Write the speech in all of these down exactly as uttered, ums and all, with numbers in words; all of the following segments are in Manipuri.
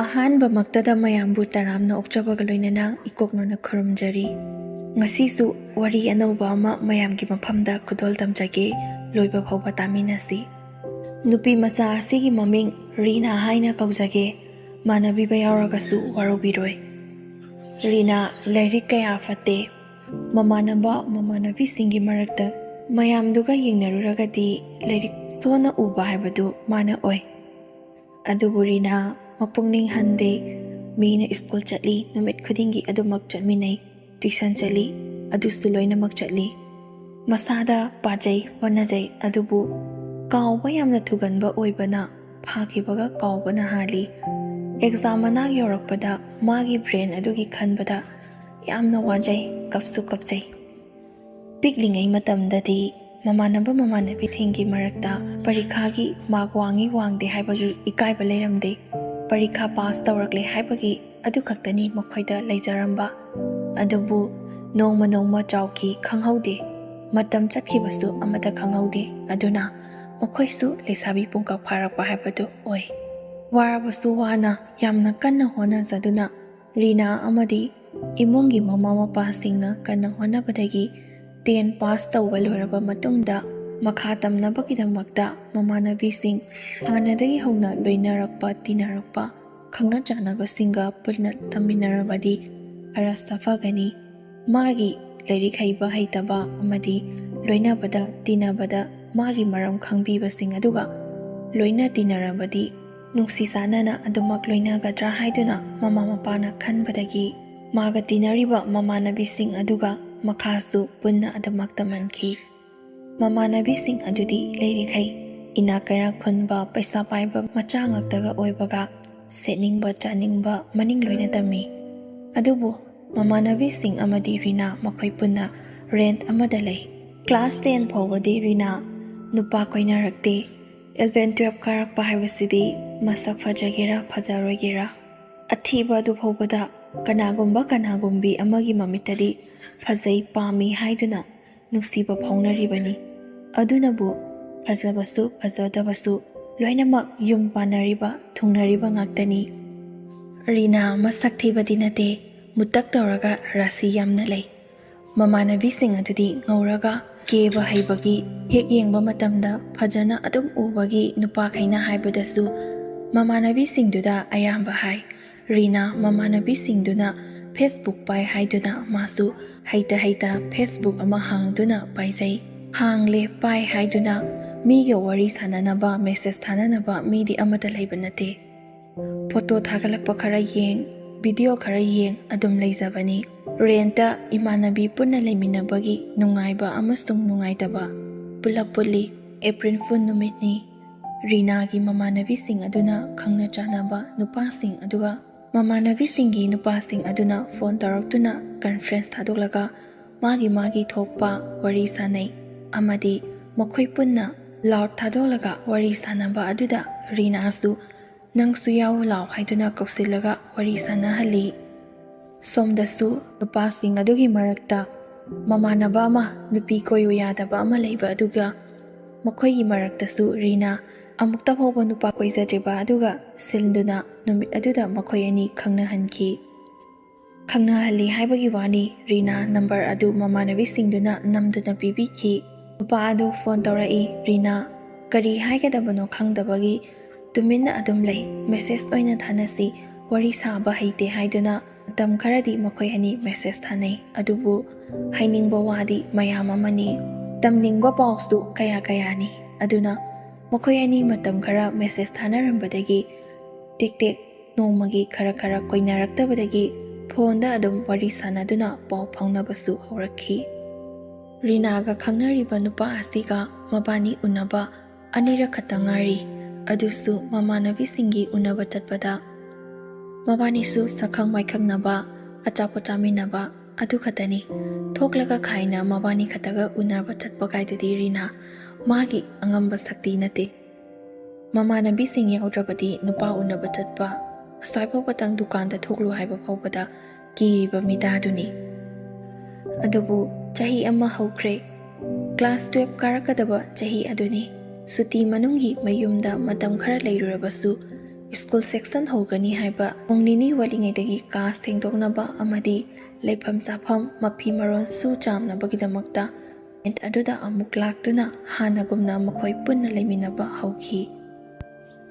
ꯑꯍꯥꯟꯕꯃꯛꯇꯗ ꯃꯌꯥꯝꯕꯨ ꯇꯔꯥꯝꯅ ꯑꯣꯛꯆꯕꯒ ꯂꯣꯏꯅꯅ ꯏꯀꯣꯛꯅꯅ ꯈꯨꯔꯨꯝꯖꯔꯤ꯫ ꯉꯁꯤꯁꯨ ꯋꯥꯔꯤ ꯑꯅꯧꯕ ꯑꯃ ꯃꯌꯥꯝꯒꯤ ꯃꯐꯝꯗ ꯈꯨꯗꯣꯜ ꯇꯝꯖꯒꯦ, ꯂꯣꯏꯕ ꯐꯥꯎꯕ ꯇꯥꯃꯤꯟꯅꯁꯤ꯫ ꯅꯨꯄꯤ ꯃꯆꯥ ꯑꯁꯤꯒꯤ ꯃꯃꯤꯡ ꯔꯤꯅꯥ ꯍꯥꯏꯅ ꯀꯧꯖꯒꯦ꯫ ꯃꯥꯟꯅꯕꯤꯕ ꯌꯥꯎꯔꯒꯁꯨ ꯋꯥꯔꯧꯕꯤꯔꯣꯏ꯫ ꯔꯤꯅꯥ ꯂꯥꯏꯔꯤꯛ ꯀꯌꯥ ꯐꯠꯇꯦ꯫ ꯃꯃꯥꯟꯅꯕ ꯃꯃꯥꯟꯅꯕꯤꯁꯤꯡꯒꯤ ꯃꯔꯛꯇ ꯃꯌꯥꯝꯗꯨꯒ ꯌꯦꯡꯅꯔꯨꯔꯒꯗꯤ ꯂꯥꯏꯔꯤꯛ ꯁꯣꯟꯅ ꯎꯕ ꯍꯥꯏꯕꯗꯨ ꯃꯥꯅ ꯑꯣꯏ꯫ ꯑꯗꯨꯕꯨ ꯔꯤꯅꯥ ꯃꯄꯨꯛꯅꯤꯡ ꯍꯟꯗꯦ꯫ ꯃꯤꯅ ꯁ꯭ꯀꯨꯜ ꯆꯠꯂꯤ, ꯅꯨꯃꯤꯠ ꯈꯨꯗꯤꯡꯒꯤ ꯑꯗꯨꯃꯛ ꯆꯠꯃꯤꯟꯅꯩ, ꯇ꯭ꯌꯨꯁꯟ ꯆꯠꯂꯤ, ꯑꯗꯨꯁꯨ ꯂꯣꯏꯅꯃꯛ ꯆꯠꯂꯤ꯫ ꯃꯁꯥꯗ ꯄꯥꯖꯩ, ꯍꯣꯠꯅꯖꯩ, ꯑꯗꯨꯕꯨ ꯀꯥꯎꯕ ꯌꯥꯝꯅ ꯊꯨꯒꯟꯕ ꯑꯣꯏꯕꯅ ꯐꯥꯈꯤꯕꯒ ꯀꯥꯎꯕꯅ ꯍꯥꯜꯂꯤ꯫ ꯑꯦꯛꯖꯥꯝ ꯃꯅꯥꯛ ꯌꯧꯔꯛꯄꯗ ꯃꯥꯒꯤ ꯕ꯭ꯔꯦꯟ ꯑꯗꯨꯒꯤ ꯈꯟꯕꯗ ꯌꯥꯝꯅ ꯋꯥꯖꯩ, ꯀꯞꯁꯨ ꯀꯞꯆꯩ꯫ ꯄꯤꯛꯂꯤꯉꯩ ꯃꯇꯝꯗꯗꯤ ꯃꯃꯥꯟꯅꯕ ꯃꯃꯥꯟꯅꯕꯤꯁꯤꯡꯒꯤ ꯃꯔꯛꯇ ꯄꯔꯤꯈꯥꯒꯤ ꯃꯥꯔꯛ ꯋꯥꯡꯏ ꯋꯥꯡꯗꯦ ꯍꯥꯏꯕꯒꯤ ꯏꯀꯥꯏꯕ ꯂꯩꯔꯝꯗꯦ꯫ ꯄꯔꯤꯈꯥ ꯄꯥꯁ ꯇꯧꯔꯛꯂꯦ ꯍꯥꯏꯕꯒꯤ ꯑꯗꯨ ꯈꯛꯇꯅꯤ ꯃꯈꯣꯏꯗ ꯂꯩꯖꯔꯝꯕ꯫ ꯑꯗꯨꯕꯨ ꯅꯣꯡꯃ ꯅꯣꯡꯃ ꯆꯥꯎꯈꯤ, ꯈꯪꯍꯧꯗꯦ꯫ ꯃꯇꯝ ꯆꯠꯈꯤꯕꯁꯨ ꯑꯃꯠꯇ ꯈꯪꯍꯧꯗꯦ꯫ ꯑꯗꯨꯅ ꯃꯈꯣꯏꯁꯨ ꯂꯩꯁꯥꯕꯤ ꯄꯨꯡꯀꯛ ꯐꯥꯔꯛꯄ ꯍꯥꯏꯕꯗꯨ ꯑꯣꯏ꯫ ꯋꯥꯔꯕꯁꯨ ꯋꯥꯅ ꯌꯥꯝꯅ ꯀꯟꯅ ꯍꯣꯠꯅꯖꯗꯨꯅ ꯔꯤꯅꯥ ꯑꯃꯗꯤ ꯏꯃꯨꯡꯒꯤ ꯃꯃꯥ ꯃꯄꯥꯁꯤꯡꯅ ꯀꯟꯅ ꯍꯣꯠꯅꯕꯗꯒꯤ ꯇꯦꯟ ꯄꯥꯁ ꯇꯧꯕ ꯂꯣꯏꯔꯕ ꯃꯇꯨꯡꯗ ꯃꯈꯥ ꯇꯝꯅꯕꯒꯤꯗꯃꯛꯇ ꯃꯃꯥꯟꯅꯕꯤꯁꯤꯡ, ꯍꯥꯟꯅꯗꯒꯤ ꯍꯧꯅ ꯂꯣꯏꯅꯔꯛꯄ, ꯇꯤꯟꯅꯔꯛꯄ, ꯈꯪꯅ ꯆꯥꯟꯅꯕꯁꯤꯡꯒ ꯄꯨꯟꯅ ꯇꯝꯃꯤꯟꯅꯔꯕꯗꯤ ꯈꯔ ꯁꯥꯐꯒꯅꯤ꯫ ꯃꯥꯒꯤ ꯂꯥꯏꯔꯤꯛ ꯍꯩꯕ ꯍꯩꯇꯕ ꯑꯃꯗꯤ ꯂꯣꯏꯅꯕꯗ ꯇꯤꯟꯅꯕꯗ ꯃꯥꯒꯤ ꯃꯔꯝ ꯈꯪꯕꯤꯕꯁꯤꯡ ꯑꯗꯨꯒ ꯂꯣꯏꯅ ꯇꯤꯟꯅꯔꯕꯗꯤ ꯅꯨꯡꯁꯤ ꯆꯥꯟꯅꯅ ꯑꯗꯨꯃꯛ ꯂꯣꯏꯅꯒꯗ꯭ꯔꯥ ꯍꯥꯏꯗꯨꯅ ꯃꯃꯥ ꯃꯄꯥꯅ ꯈꯟꯕꯗꯒꯤ ꯃꯥꯒ ꯇꯤꯟꯅꯔꯤꯕ ꯃꯃꯥꯟꯅꯕꯤꯁꯤꯡ ꯑꯗꯨꯒ ꯃꯈꯥꯁꯨ ꯄꯨꯟꯅ ꯑꯗꯨꯃꯛ ꯇꯝꯍꯟꯈꯤ꯫ ꯃꯃꯥꯟꯅꯕꯤꯁꯤꯡ ꯑꯗꯨꯗꯤ ꯂꯥꯏꯔꯤꯛ ꯍꯩ, ꯏꯅꯥꯛ ꯀꯩꯔꯥꯛ ꯈꯨꯟꯕ, ꯄꯩꯁꯥ ꯄꯥꯏꯕ ꯃꯆꯥ ꯉꯥꯛꯇꯒ ꯑꯣꯏꯕꯒ ꯁꯦꯠꯅꯤꯡꯕ ꯆꯥꯅꯤꯡꯕ ꯃꯅꯤꯡ ꯂꯣꯏꯅ ꯇꯝꯃꯤ꯫ ꯑꯗꯨꯕꯨ ꯃꯃꯥꯟꯅꯕꯤꯁꯤꯡ ꯑꯃꯗꯤ ꯔꯤꯅꯥ ꯃꯈꯣꯏ ꯄꯨꯟꯅ ꯔꯦꯟꯠ ꯑꯃꯗ ꯂꯩ꯫ ꯀ꯭ꯂꯥꯁ ꯇꯦꯟ ꯐꯥꯎꯕꯗꯤ ꯔꯤꯅꯥ ꯅꯨꯄꯥ ꯀꯣꯏꯅꯔꯛꯇꯦ꯫ ꯏꯂꯚꯦꯟ ꯇꯨꯌꯦꯜꯞ ꯀꯥꯔꯛꯄ ꯍꯥꯏꯕꯁꯤꯗꯤ ꯃꯁꯛ ꯐꯖꯒꯦꯔꯥ ꯐꯖꯔꯣꯏꯒꯦꯔꯥ, ꯑꯊꯤꯕ ꯑꯗꯨ ꯐꯥꯎꯕꯗ ꯀꯅꯥꯒꯨꯝꯕ ꯀꯅꯥꯒꯨꯝꯕꯤ ꯑꯃꯒꯤ ꯃꯃꯤꯠꯇꯗꯤ ꯐꯖꯩ, ꯄꯥꯝꯃꯤ ꯍꯥꯏꯗꯨꯅ ꯅꯨꯡꯁꯤꯕ ꯐꯥꯎꯅꯔꯤꯕꯅꯤ꯫ ꯑꯗꯨꯅꯕꯨ ꯐꯖꯕꯁꯨ ꯐꯖꯗꯕꯁꯨ ꯂꯣꯏꯅꯃꯛ ꯌꯨꯝ ꯄꯥꯟꯅꯔꯤꯕ, ꯊꯨꯡꯅꯔꯤꯕ ꯉꯥꯛꯇꯅꯤ꯫ ꯔꯤꯅꯥ ꯃꯁꯛ ꯊꯤꯕꯗꯤ ꯅꯠꯇꯦ, ꯃꯨꯇꯛ ꯇꯧꯔꯒ ꯔꯥꯁꯤ ꯌꯥꯝꯅ ꯂꯩ꯫ ꯃꯃꯥꯟꯅꯕꯤꯁꯤꯡ ꯑꯗꯨꯗꯤ ꯉꯧꯔꯒ ꯀꯦꯕ ꯍꯩꯕꯒꯤ ꯍꯦꯛ ꯌꯦꯡꯕ ꯃꯇꯝꯗ ꯐꯖꯅ ꯑꯗꯨꯝ ꯎꯕꯒꯤ ꯅꯨꯄꯥꯈꯩꯅ ꯍꯥꯏꯕꯗꯁꯨ ꯃꯃꯥꯟꯅꯕꯤꯁꯤꯡꯗꯨꯗ ꯑꯌꯥꯝꯕ ꯍꯥꯏ꯫ ꯔꯤꯅꯥ ꯃꯃꯥꯟꯅꯕꯤꯁꯤꯡꯗꯨꯅ Facebook ꯄꯥꯏ ꯍꯥꯏꯗꯨꯅ ꯃꯥꯁꯨ ꯍꯩꯇ ꯍꯩꯇ Facebook ꯑꯃ ꯍꯥꯡꯗꯨꯅ ꯄꯥꯏꯖꯩ꯫ ꯍꯥꯡꯂꯦ ꯄꯥꯏ ꯍꯥꯏꯗꯨꯅ ꯃꯤꯒ ꯋꯥꯔꯤ ꯁꯥꯟꯅꯅꯕ, ꯃꯦꯁꯦꯖ ꯊꯥꯅꯅꯕ ꯃꯤꯗꯤ ꯑꯃꯠꯇ ꯂꯩꯕ ꯅꯠꯇꯦ꯫ ꯐꯣꯇꯣ ꯊꯥꯒꯠꯂꯛꯄ ꯈꯔ ꯌꯦꯡ, ꯚꯤꯗꯤꯑꯣ ꯈꯔ ꯌꯦꯡ ꯑꯗꯨꯝ ꯂꯩꯖꯕꯅꯤ꯫ ꯔꯦꯟꯇ ꯏꯃꯥꯟꯅꯕꯤ ꯄꯨꯟꯅ ꯂꯩꯃꯤꯟꯅꯕꯒꯤ ꯅꯨꯡꯉꯥꯏꯕ ꯑꯃꯁꯨꯡ ꯅꯨꯡꯉꯥꯏꯇꯕ ꯄꯨꯂꯞ ꯄꯨꯜꯂꯤ꯫ ꯑꯦꯄ꯭ꯔꯤꯜ ꯐꯨꯜ ꯅꯨꯃꯤꯠꯅꯤ꯫ ꯔꯤꯅꯥꯒꯤ ꯃꯃꯥꯟꯅꯕꯤꯁꯤꯡ ꯑꯗꯨꯅ ꯈꯪꯅ ꯆꯥꯟꯅꯕ ꯅꯨꯄꯥꯁꯤꯡ ꯑꯗꯨꯒ ꯃꯃꯥꯟꯅꯕꯤꯁꯤꯡꯒꯤ ꯅꯨꯄꯥꯁꯤꯡ ꯑꯗꯨꯅ ꯐꯣꯟ ꯇꯧꯔꯛꯇꯨꯅ ꯀꯟꯐ꯭ꯔꯦꯟꯁ ꯊꯥꯗꯣꯛꯂꯒ ꯃꯥꯒꯤ ꯃꯥꯒꯤ ꯊꯣꯛꯄ ꯋꯥꯔꯤ ꯁꯥꯅꯩ ꯑꯃꯗꯤ ꯃꯈꯣꯏ ꯄꯨꯟꯅ ꯂꯥꯎꯗ ꯊꯥꯗꯣꯛꯂꯒ ꯋꯥꯔꯤ ꯁꯥꯅꯕ ꯑꯗꯨꯗ ꯔꯤꯅꯥꯁꯨ "ꯅꯪꯁꯨ ꯌꯥꯎ ꯂꯥꯎ" ꯍꯥꯏꯗꯨꯅ ꯀꯧꯁꯤꯜꯂꯒ ꯋꯥꯔꯤ ꯁꯥꯅꯍꯜꯂꯤ꯫ ꯁꯣꯝꯗꯁꯨ ꯅꯨꯄꯥꯁꯤꯡ ꯑꯗꯨꯒꯤ ꯃꯔꯛꯇ ꯃꯃꯥꯟꯅꯕ ꯑꯃ ꯅꯨꯄꯤ ꯀꯣꯏꯌꯨ ꯌꯥꯗꯕ ꯑꯃ ꯂꯩꯕ ꯑꯗꯨꯒ ꯃꯈꯣꯏꯒꯤ ꯃꯔꯛꯇꯁꯨ ꯔꯤꯅꯥ ꯑꯃꯨꯛꯇ ꯐꯥꯎꯕ ꯅꯨꯄꯥ ꯀꯣꯏꯖꯗ꯭ꯔꯤꯕ ꯑꯗꯨꯒ ꯁꯤꯟꯗꯨꯅ ꯅꯨꯃꯤꯠ ꯑꯗꯨꯗ ꯃꯈꯣꯏ ꯑꯅꯤ ꯈꯪꯅꯍꯟꯈꯤ꯫ ꯈꯪꯅꯍꯜꯂꯤ ꯍꯥꯏꯕꯒꯤ ꯋꯥꯅꯤ, ꯔꯤꯅꯥ ꯅꯝꯕꯔ ꯑꯗꯨ ꯃꯃꯥꯟꯅꯕꯤꯁꯤꯡꯗꯨꯅ ꯅꯝꯗꯨꯅ ꯄꯤꯕꯤꯈꯤ꯫ ꯅꯨꯄꯥ ꯑꯗꯨ ꯐꯣꯟ ꯇꯧꯔꯛꯏ꯫ ꯔꯤꯅꯥ ꯀꯔꯤ ꯍꯥꯏꯒꯗꯕꯅꯣ ꯈꯪꯗꯕꯒꯤ ꯇꯨꯃꯤꯟꯅ ꯑꯗꯨꯝ ꯂꯩ꯫ "ꯃꯦꯁꯦꯖ ꯑꯣꯏꯅ ꯊꯥꯅꯁꯤ, ꯋꯥꯔꯤ ꯁꯥꯕ ꯍꯩꯇꯦ" ꯍꯥꯏꯗꯨꯅ ꯃꯇꯝ ꯈꯔꯗꯤ ꯃꯈꯣꯏ ꯑꯅꯤ ꯃꯦꯁꯦꯖ ꯊꯥꯅꯩ꯫ ꯑꯗꯨꯕꯨ ꯍꯥꯏꯅꯤꯡꯕ ꯋꯥꯗꯤ ꯃꯌꯥꯝ ꯑꯃꯅꯤ, ꯇꯝꯅꯤꯡꯕ ꯄꯥꯎꯁꯨ ꯀꯌꯥ ꯀꯌꯥꯅꯤ꯫ ꯑꯗꯨꯅ ꯃꯈꯣꯏ ꯑꯅꯤ ꯃꯇꯝ ꯈꯔ ꯃꯦꯁꯦꯖ ꯊꯥꯅꯔꯝꯕꯗꯒꯤ ꯇꯦꯛ ꯇꯦꯛ ꯅꯣꯡꯃꯒꯤ ꯈꯔ ꯈꯔ ꯀꯣꯏꯅꯔꯛꯇꯕꯗꯒꯤ ꯐꯣꯟꯗ ꯑꯗꯨꯝ ꯋꯥꯔꯤ ꯁꯥꯟꯅꯗꯨꯅ ꯄꯥꯎ ꯐꯥꯎꯅꯕꯁꯨ ꯍꯧꯔꯛꯈꯤ꯫ ꯔꯤꯅꯥꯒ ꯈꯪꯅꯔꯤꯕ ꯅꯨꯄꯥ ꯑꯁꯤꯒ ꯃꯕꯥꯅꯤ ꯎꯅꯕ ꯑꯅꯤꯔꯛ ꯈꯛꯇ ꯉꯥꯏꯔꯤ, ꯑꯗꯨꯁꯨ ꯃꯃꯥꯟꯅꯕꯤꯁꯤꯡꯒꯤ ꯎꯅꯕ ꯆꯠꯄꯗ꯫ ꯃꯕꯥꯅꯤꯁꯨ ꯁꯛꯈꯪ ꯃꯥꯏꯈꯪꯅꯕ, ꯑꯆꯥꯄꯣꯠ ꯆꯥꯃꯤꯟꯅꯕ ꯑꯗꯨ ꯈꯛꯇꯅꯤ꯫ ꯊꯣꯛꯂꯒ ꯈꯥꯏꯅ ꯃꯕꯥꯅꯤ ꯈꯛꯇꯒ ꯎꯅꯕ ꯆꯠꯄ ꯀꯥꯏꯗꯨꯗꯤ ꯔꯤꯅꯥ ꯃꯥꯒꯤ ꯑꯉꯝꯕ ꯁꯛꯇꯤ ꯅꯠꯇꯦ꯫ ꯃꯃꯥꯟꯅꯕꯤꯁꯤꯡ ꯌꯥꯎꯗ꯭ꯔꯕꯗꯤ ꯅꯨꯄꯥ ꯎꯅꯕ ꯆꯠꯄ, ꯑꯁ꯭ꯋꯥꯏꯐꯥꯎꯕꯇꯪ ꯗꯨꯀꯥꯟꯗ ꯊꯣꯛꯂꯨ ꯍꯥꯏꯕ ꯐꯥꯎꯕꯗ ꯀꯤꯔꯤꯕ ꯃꯤꯗꯥꯗꯨꯅꯤ꯫ ꯑꯗꯨꯕꯨ ꯆꯍꯤ ꯑꯃ ꯍꯧꯈ꯭ꯔꯦ꯫ ꯀ꯭ꯂꯥꯁ ꯇꯨꯌꯦꯜꯐ ꯀꯥꯔꯛꯀꯗꯕ ꯆꯍꯤ ꯑꯗꯨꯅꯤ꯫ ꯁꯨꯇꯤ ꯃꯅꯨꯡꯒꯤ ꯃꯌꯨꯝꯗ ꯃꯇꯝ ꯈꯔ ꯂꯩꯔꯨꯔꯕꯁꯨ, ꯁ꯭ꯀꯨꯜ ꯁꯦꯛꯁꯟ ꯍꯧꯒꯅꯤ ꯍꯥꯏꯕ ꯄꯨꯡ ꯅꯤꯅꯤ ꯋꯥꯠꯂꯤꯉꯩꯗꯒꯤ ꯀꯥ ꯁꯦꯡꯗꯣꯛꯅꯕ ꯑꯃꯗꯤ ꯂꯩꯐꯝ ꯆꯥꯐꯝ, ꯃꯐꯤ ꯃꯔꯣꯟ ꯁꯨ ꯆꯥꯝꯅꯕꯒꯤꯗꯃꯛꯇ ꯇꯦꯟꯠ ꯑꯗꯨꯗ ꯑꯃꯨꯛ ꯂꯥꯛꯇꯨꯅ ꯍꯥꯟꯅꯒꯨꯝꯅ ꯃꯈꯣꯏ ꯄꯨꯟꯅ ꯂꯩꯃꯤꯟꯅꯕ ꯍꯧꯈꯤ꯫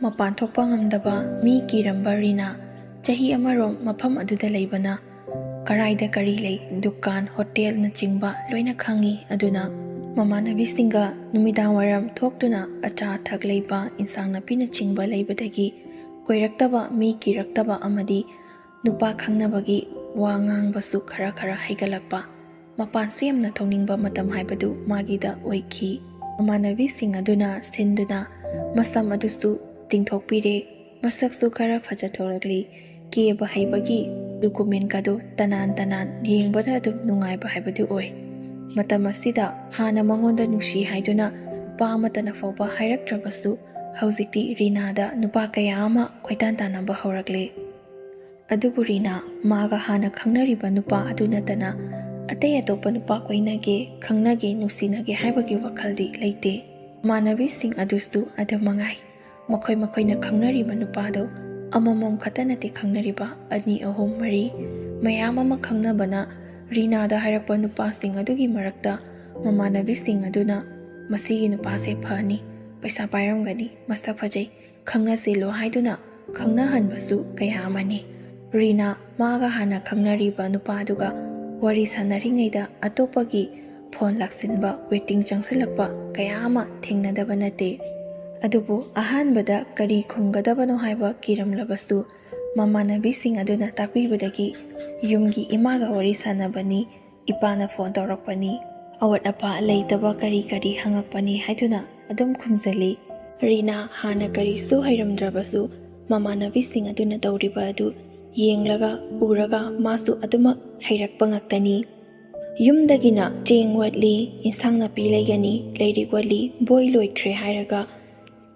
ꯃꯄꯥꯟ ꯊꯣꯛꯄ ꯉꯝꯗꯕ ꯃꯤ ꯀꯤꯔꯝꯕ ꯔꯤꯅꯥ ꯆꯍꯤ ꯑꯃꯔꯣꯝ ꯃꯐꯝ ꯑꯗꯨꯗ ꯂꯩꯕꯅ ꯀꯔꯥꯏꯗ ꯀꯔꯤ ꯂꯩ, ꯗꯨꯀꯥꯟ, ꯍꯣꯇꯦꯜꯅꯆꯤꯡꯕ ꯂꯣꯏꯅ ꯈꯪꯏ꯫ ꯑꯗꯨꯅ ꯃꯃꯥꯟꯅꯕꯤꯁꯤꯡꯒ ꯅꯨꯃꯤꯗꯥꯡ ꯋꯥꯏꯔꯝ ꯊꯣꯛꯇꯨꯅ ꯑꯆꯥ ꯑꯊꯛ ꯂꯩꯕ, ꯏꯟꯁꯥꯡ ꯅꯥꯄꯤꯅꯆꯤꯡꯕ ꯂꯩꯕꯗꯒꯤ ꯀꯣꯏꯔꯛꯇꯕ ꯃꯤ ꯀꯤꯔꯛꯇꯕ ꯑꯃꯗꯤ ꯅꯨꯄꯥ ꯈꯪꯅꯕꯒꯤ ꯋꯥ ꯉꯥꯡꯕꯁꯨ ꯈꯔ ꯈꯔ ꯍꯩꯒꯠꯂꯛꯄ, ꯃꯄꯥꯟꯁꯨ ꯌꯥꯝꯅ ꯊꯣꯛꯅꯤꯡꯕ ꯃꯇꯝ ꯍꯥꯏꯕꯗꯨ ꯃꯥꯒꯤꯗ ꯑꯣꯏꯈꯤ꯫ ꯃꯃꯥꯟꯅꯕꯤꯁꯤꯡ ꯑꯗꯨꯅ ꯁꯤꯟꯗꯨꯅ ꯃꯁꯝ ꯑꯗꯨꯁꯨ ꯇꯤꯡꯊꯣꯛꯄꯤꯔꯦ, ꯃꯁꯛꯁꯨ ꯈꯔ ꯐꯖꯊꯣꯔꯛꯂꯤ꯫ ꯀꯦꯕ ꯍꯩꯕꯒꯤ ꯗꯣꯀꯨꯃꯦꯟꯒꯗꯨ ꯇꯅꯥꯟ ꯇꯅꯥꯟ ꯌꯦꯡꯕꯗ ꯑꯗꯨꯝ ꯅꯨꯡꯉꯥꯏꯕ ꯍꯥꯏꯕꯗꯨ ꯑꯣꯏ꯫ ꯃꯇꯝ ꯑꯁꯤꯗ ꯍꯥꯟꯅ ꯃꯉꯣꯟꯗ ꯅꯨꯡꯁꯤ ꯍꯥꯏꯗꯨꯅ ꯅꯨꯄꯥ ꯑꯃꯠꯇꯅ ꯐꯥꯎꯕ ꯍꯥꯏꯔꯛꯇ꯭ꯔꯕꯁꯨ, ꯍꯧꯖꯤꯛꯇꯤ ꯔꯤꯅꯥꯗ ꯅꯨꯄꯥ ꯀꯌꯥ ꯑꯃ ꯀꯣꯏꯇꯥꯟ ꯇꯥꯟꯅꯕ ꯍꯧꯔꯛꯂꯦ꯫ ꯑꯗꯨꯕꯨ ꯔꯤꯅꯥ ꯃꯥꯒ ꯍꯥꯟꯅ ꯈꯪꯅꯔꯤꯕ ꯅꯨꯄꯥ ꯑꯗꯨ ꯅꯠꯇꯅ ꯑꯇꯩ ꯑꯇꯣꯞꯄ ꯅꯨꯄꯥ ꯀꯣꯏꯅꯒꯦ, ꯈꯪꯅꯒꯦ, ꯅꯨꯡꯁꯤꯅꯒꯦ ꯍꯥꯏꯕꯒꯤ ꯋꯥꯈꯜꯗꯤ ꯂꯩꯇꯦ꯫ ꯃꯃꯥꯟꯅꯕꯤꯁꯤꯡ ꯑꯗꯨꯁꯨ ꯑꯗꯨ ꯃꯉꯥꯏ꯫ ꯃꯈꯣꯏ ꯃꯈꯣꯏꯅ ꯈꯪꯅꯔꯤꯕ ꯅꯨꯄꯥꯗꯨ ꯑꯃꯃꯝ ꯈꯛꯇ ꯅꯠꯇꯦ ꯈꯪꯅꯔꯤꯕ, ꯑꯅꯤ, ꯑꯍꯨꯝ, ꯃꯔꯤ, ꯃꯌꯥꯝ ꯑꯃ ꯈꯪꯅꯕꯅ ꯔꯤꯅꯥꯗ ꯍꯥꯏꯔꯛꯄ ꯅꯨꯄꯥꯁꯤꯡ ꯑꯗꯨꯒꯤ ꯃꯔꯛꯇ ꯃꯃꯥꯟꯅꯕꯤꯁꯤꯡ ꯑꯗꯨꯅ "ꯃꯁꯤꯒꯤ ꯅꯨꯄꯥꯁꯦ ꯐꯅꯤ, ꯄꯩꯁꯥ ꯄꯥꯏꯔꯝꯒꯅꯤ, ꯃꯁꯛ ꯐꯖꯩ, ꯈꯪꯅꯁꯤꯜꯂꯣ" ꯍꯥꯏꯗꯨꯅ ꯈꯪꯅꯍꯟꯕꯁꯨ ꯀꯌꯥ ꯑꯃꯅꯤ꯫ ꯔꯤꯅꯥ ꯃꯥꯒ ꯍꯥꯟꯅ ꯈꯪꯅꯔꯤꯕ ꯅꯨꯄꯥꯗꯨꯒ ꯋꯥꯔꯤ ꯁꯥꯟꯅꯔꯤꯉꯩꯗ ꯑꯇꯣꯞꯄꯒꯤ ꯐꯣꯟ ꯂꯥꯛꯁꯤꯟꯕ, ꯋꯦꯇꯤꯡ ꯆꯪꯁꯤꯜꯂꯛꯄ ꯀꯌꯥ ꯑꯃ ꯊꯦꯡꯅꯗꯕ ꯅꯠꯇꯦ꯫ ꯑꯗꯨꯕꯨ ꯑꯍꯥꯟꯕꯗ ꯀꯔꯤ ꯈꯨꯝꯒꯗꯕꯅꯣ ꯍꯥꯏꯕ ꯀꯤꯔꯝꯂꯕꯁꯨ, ꯃꯃꯥꯟꯅꯕꯤꯁꯤꯡ ꯑꯗꯨꯅ ꯇꯥꯛꯄꯤꯕꯗꯒꯤ ꯌꯨꯝꯒꯤ ꯏꯃꯥꯒ ꯋꯥꯔꯤ ꯁꯥꯟꯅꯕꯅꯤ, ꯏꯄꯥꯅ ꯐꯣꯟ ꯇꯧꯔꯛꯄꯅꯤ, ꯑꯋꯥꯠ ꯑꯄꯥ ꯂꯩꯇꯕ ꯀꯔꯤ ꯀꯔꯤ ꯍꯪꯉꯛꯄꯅꯤ ꯍꯥꯏꯗꯨꯅ ꯑꯗꯨꯝ ꯈꯨꯝꯖꯜꯂꯤ꯫ ꯔꯤꯅꯥ ꯍꯥꯟꯅ ꯀꯔꯤꯁꯨ ꯍꯩꯔꯝꯗ꯭ꯔꯕꯁꯨ ꯃꯃꯥꯟꯅꯕꯤꯁꯤꯡ ꯑꯗꯨꯅ ꯇꯧꯔꯤꯕ ꯑꯗꯨ ꯌꯦꯡꯂꯒ ꯎꯔꯒ ꯃꯥꯁꯨ ꯑꯗꯨꯃꯛ ꯍꯩꯔꯛꯄ ꯉꯥꯛꯇꯅꯤ꯫ ꯌꯨꯝꯗꯒꯤꯅ ꯆꯦꯡ ꯋꯥꯠꯂꯤ, ꯏꯟꯁꯥꯡ ꯅꯥꯄꯤ ꯂꯩꯒꯅꯤ, ꯂꯥꯏꯔꯤꯛ ꯋꯥꯠꯂꯤ, ꯕꯣꯏ ꯂꯣꯏꯈ꯭ꯔꯦ ꯍꯥꯏꯔꯒ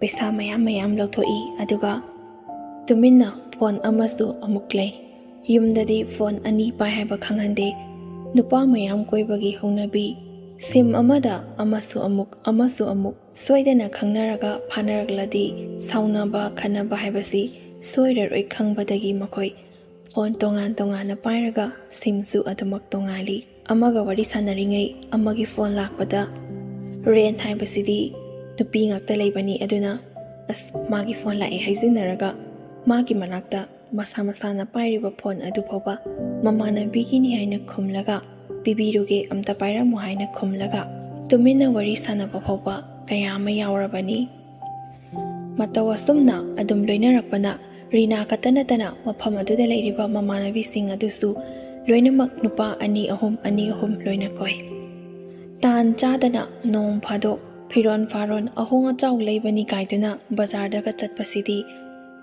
ꯄꯩꯁꯥ ꯃꯌꯥꯝ ꯃꯌꯥꯝ ꯂꯧꯊꯣꯛꯏ꯫ ꯑꯗꯨꯒ ꯇꯨꯃꯤꯟꯅ ꯐꯣꯟ ꯑꯃꯁꯨ ꯑꯃꯨꯛ ꯂꯩ꯫ ꯌꯨꯝꯗꯗꯤ ꯐꯣꯟ ꯑꯅꯤ ꯄꯥꯏ ꯍꯥꯏꯕ ꯈꯪꯍꯟꯗꯦ꯫ ꯅꯨꯄꯥ ꯃꯌꯥꯝ ꯀꯣꯏꯕꯒꯤ ꯍꯧꯅꯕꯤ꯫ ꯁꯤꯝ ꯑꯃꯗ ꯑꯃꯁꯨ ꯑꯃꯨꯛ, ꯑꯃꯁꯨ ꯑꯃꯨꯛ ꯁꯣꯏꯗꯅ ꯈꯪꯅꯔꯒ ꯐꯥꯅꯔꯛꯂꯗꯤ ꯁꯥꯎꯅꯕ ꯈꯠꯅꯕ ꯍꯥꯏꯕꯁꯤ ꯁꯣꯏꯔꯔꯣꯏ ꯈꯪꯕꯗꯒꯤ ꯃꯈꯣꯏ ꯐꯣꯟ ꯇꯣꯉꯥꯟ ꯇꯣꯉꯥꯟꯅ ꯄꯥꯏꯔꯒ ꯁꯤꯝꯁꯨ ꯑꯗꯨꯃꯛ ꯇꯣꯉꯥꯜꯂꯤ꯫ ꯑꯃꯒ ꯋꯥꯔꯤ ꯁꯥꯟꯅꯔꯤꯉꯩ ꯑꯃꯒꯤ ꯐꯣꯟ ꯂꯥꯛꯄꯗ, ꯔꯦꯟ ꯍꯥꯏꯕꯁꯤꯗꯤ ꯅꯨꯄꯤ ꯉꯥꯛꯇ ꯂꯩꯕꯅꯤ, ꯑꯗꯨꯅ "ꯑꯁ, ꯃꯥꯒꯤ ꯐꯣꯟ ꯂꯥꯛꯑꯦ" ꯍꯥꯏꯖꯤꯟꯅꯔꯒ ꯃꯥꯒꯤ ꯃꯅꯥꯛꯇ ꯃꯁꯥ ꯃꯁꯥꯅ ꯄꯥꯏꯔꯤꯕ ꯐꯣꯟ ꯑꯗꯨ ꯐꯥꯎꯕ ꯃꯃꯥꯟꯅꯕꯤꯒꯤꯅꯤ ꯍꯥꯏꯅ ꯈꯨꯝꯂꯒ "ꯄꯤꯕꯤꯔꯨꯒꯦ, ꯑꯝꯇ ꯄꯥꯏꯔꯝꯃꯨ" ꯍꯥꯏꯅ ꯈꯨꯝꯂꯒ ꯇꯨꯃꯤꯟꯅ ꯋꯥꯔꯤ ꯁꯥꯟꯅꯕ ꯐꯥꯎꯕ ꯀꯌꯥ ꯑꯃ ꯌꯥꯎꯔꯕꯅꯤ꯫ ꯃꯇꯧ ꯑꯁꯨꯝꯅ ꯑꯗꯨꯝ ꯂꯣꯏꯅꯔꯛꯄꯅ ꯔꯤꯅꯥ ꯈꯛꯇ ꯅꯠꯇꯅ ꯃꯐꯝ ꯑꯗꯨꯗ ꯂꯩꯔꯤꯕ ꯃꯃꯥꯟꯅꯕꯤꯁꯤꯡ ꯑꯗꯨꯁꯨ ꯂꯣꯏꯅꯃꯛ ꯅꯨꯄꯥ ꯑꯅꯤ ꯑꯍꯨꯝ, ꯑꯅꯤ ꯑꯍꯨꯝ ꯂꯣꯏꯅ ꯀꯣꯏ꯫ ꯇꯥꯟ ꯆꯥꯗꯅ ꯅꯣꯡ ꯐꯥꯗꯣꯛ ꯐꯤꯔꯣꯟ ꯐꯥꯔꯣꯟ ꯑꯍꯣꯡ ꯑꯆꯥꯎ ꯂꯩꯕꯅꯤ ꯀꯥꯏꯗꯨꯅ ꯕꯖꯥꯔꯗꯒ ꯆꯠꯄꯁꯤꯗꯤ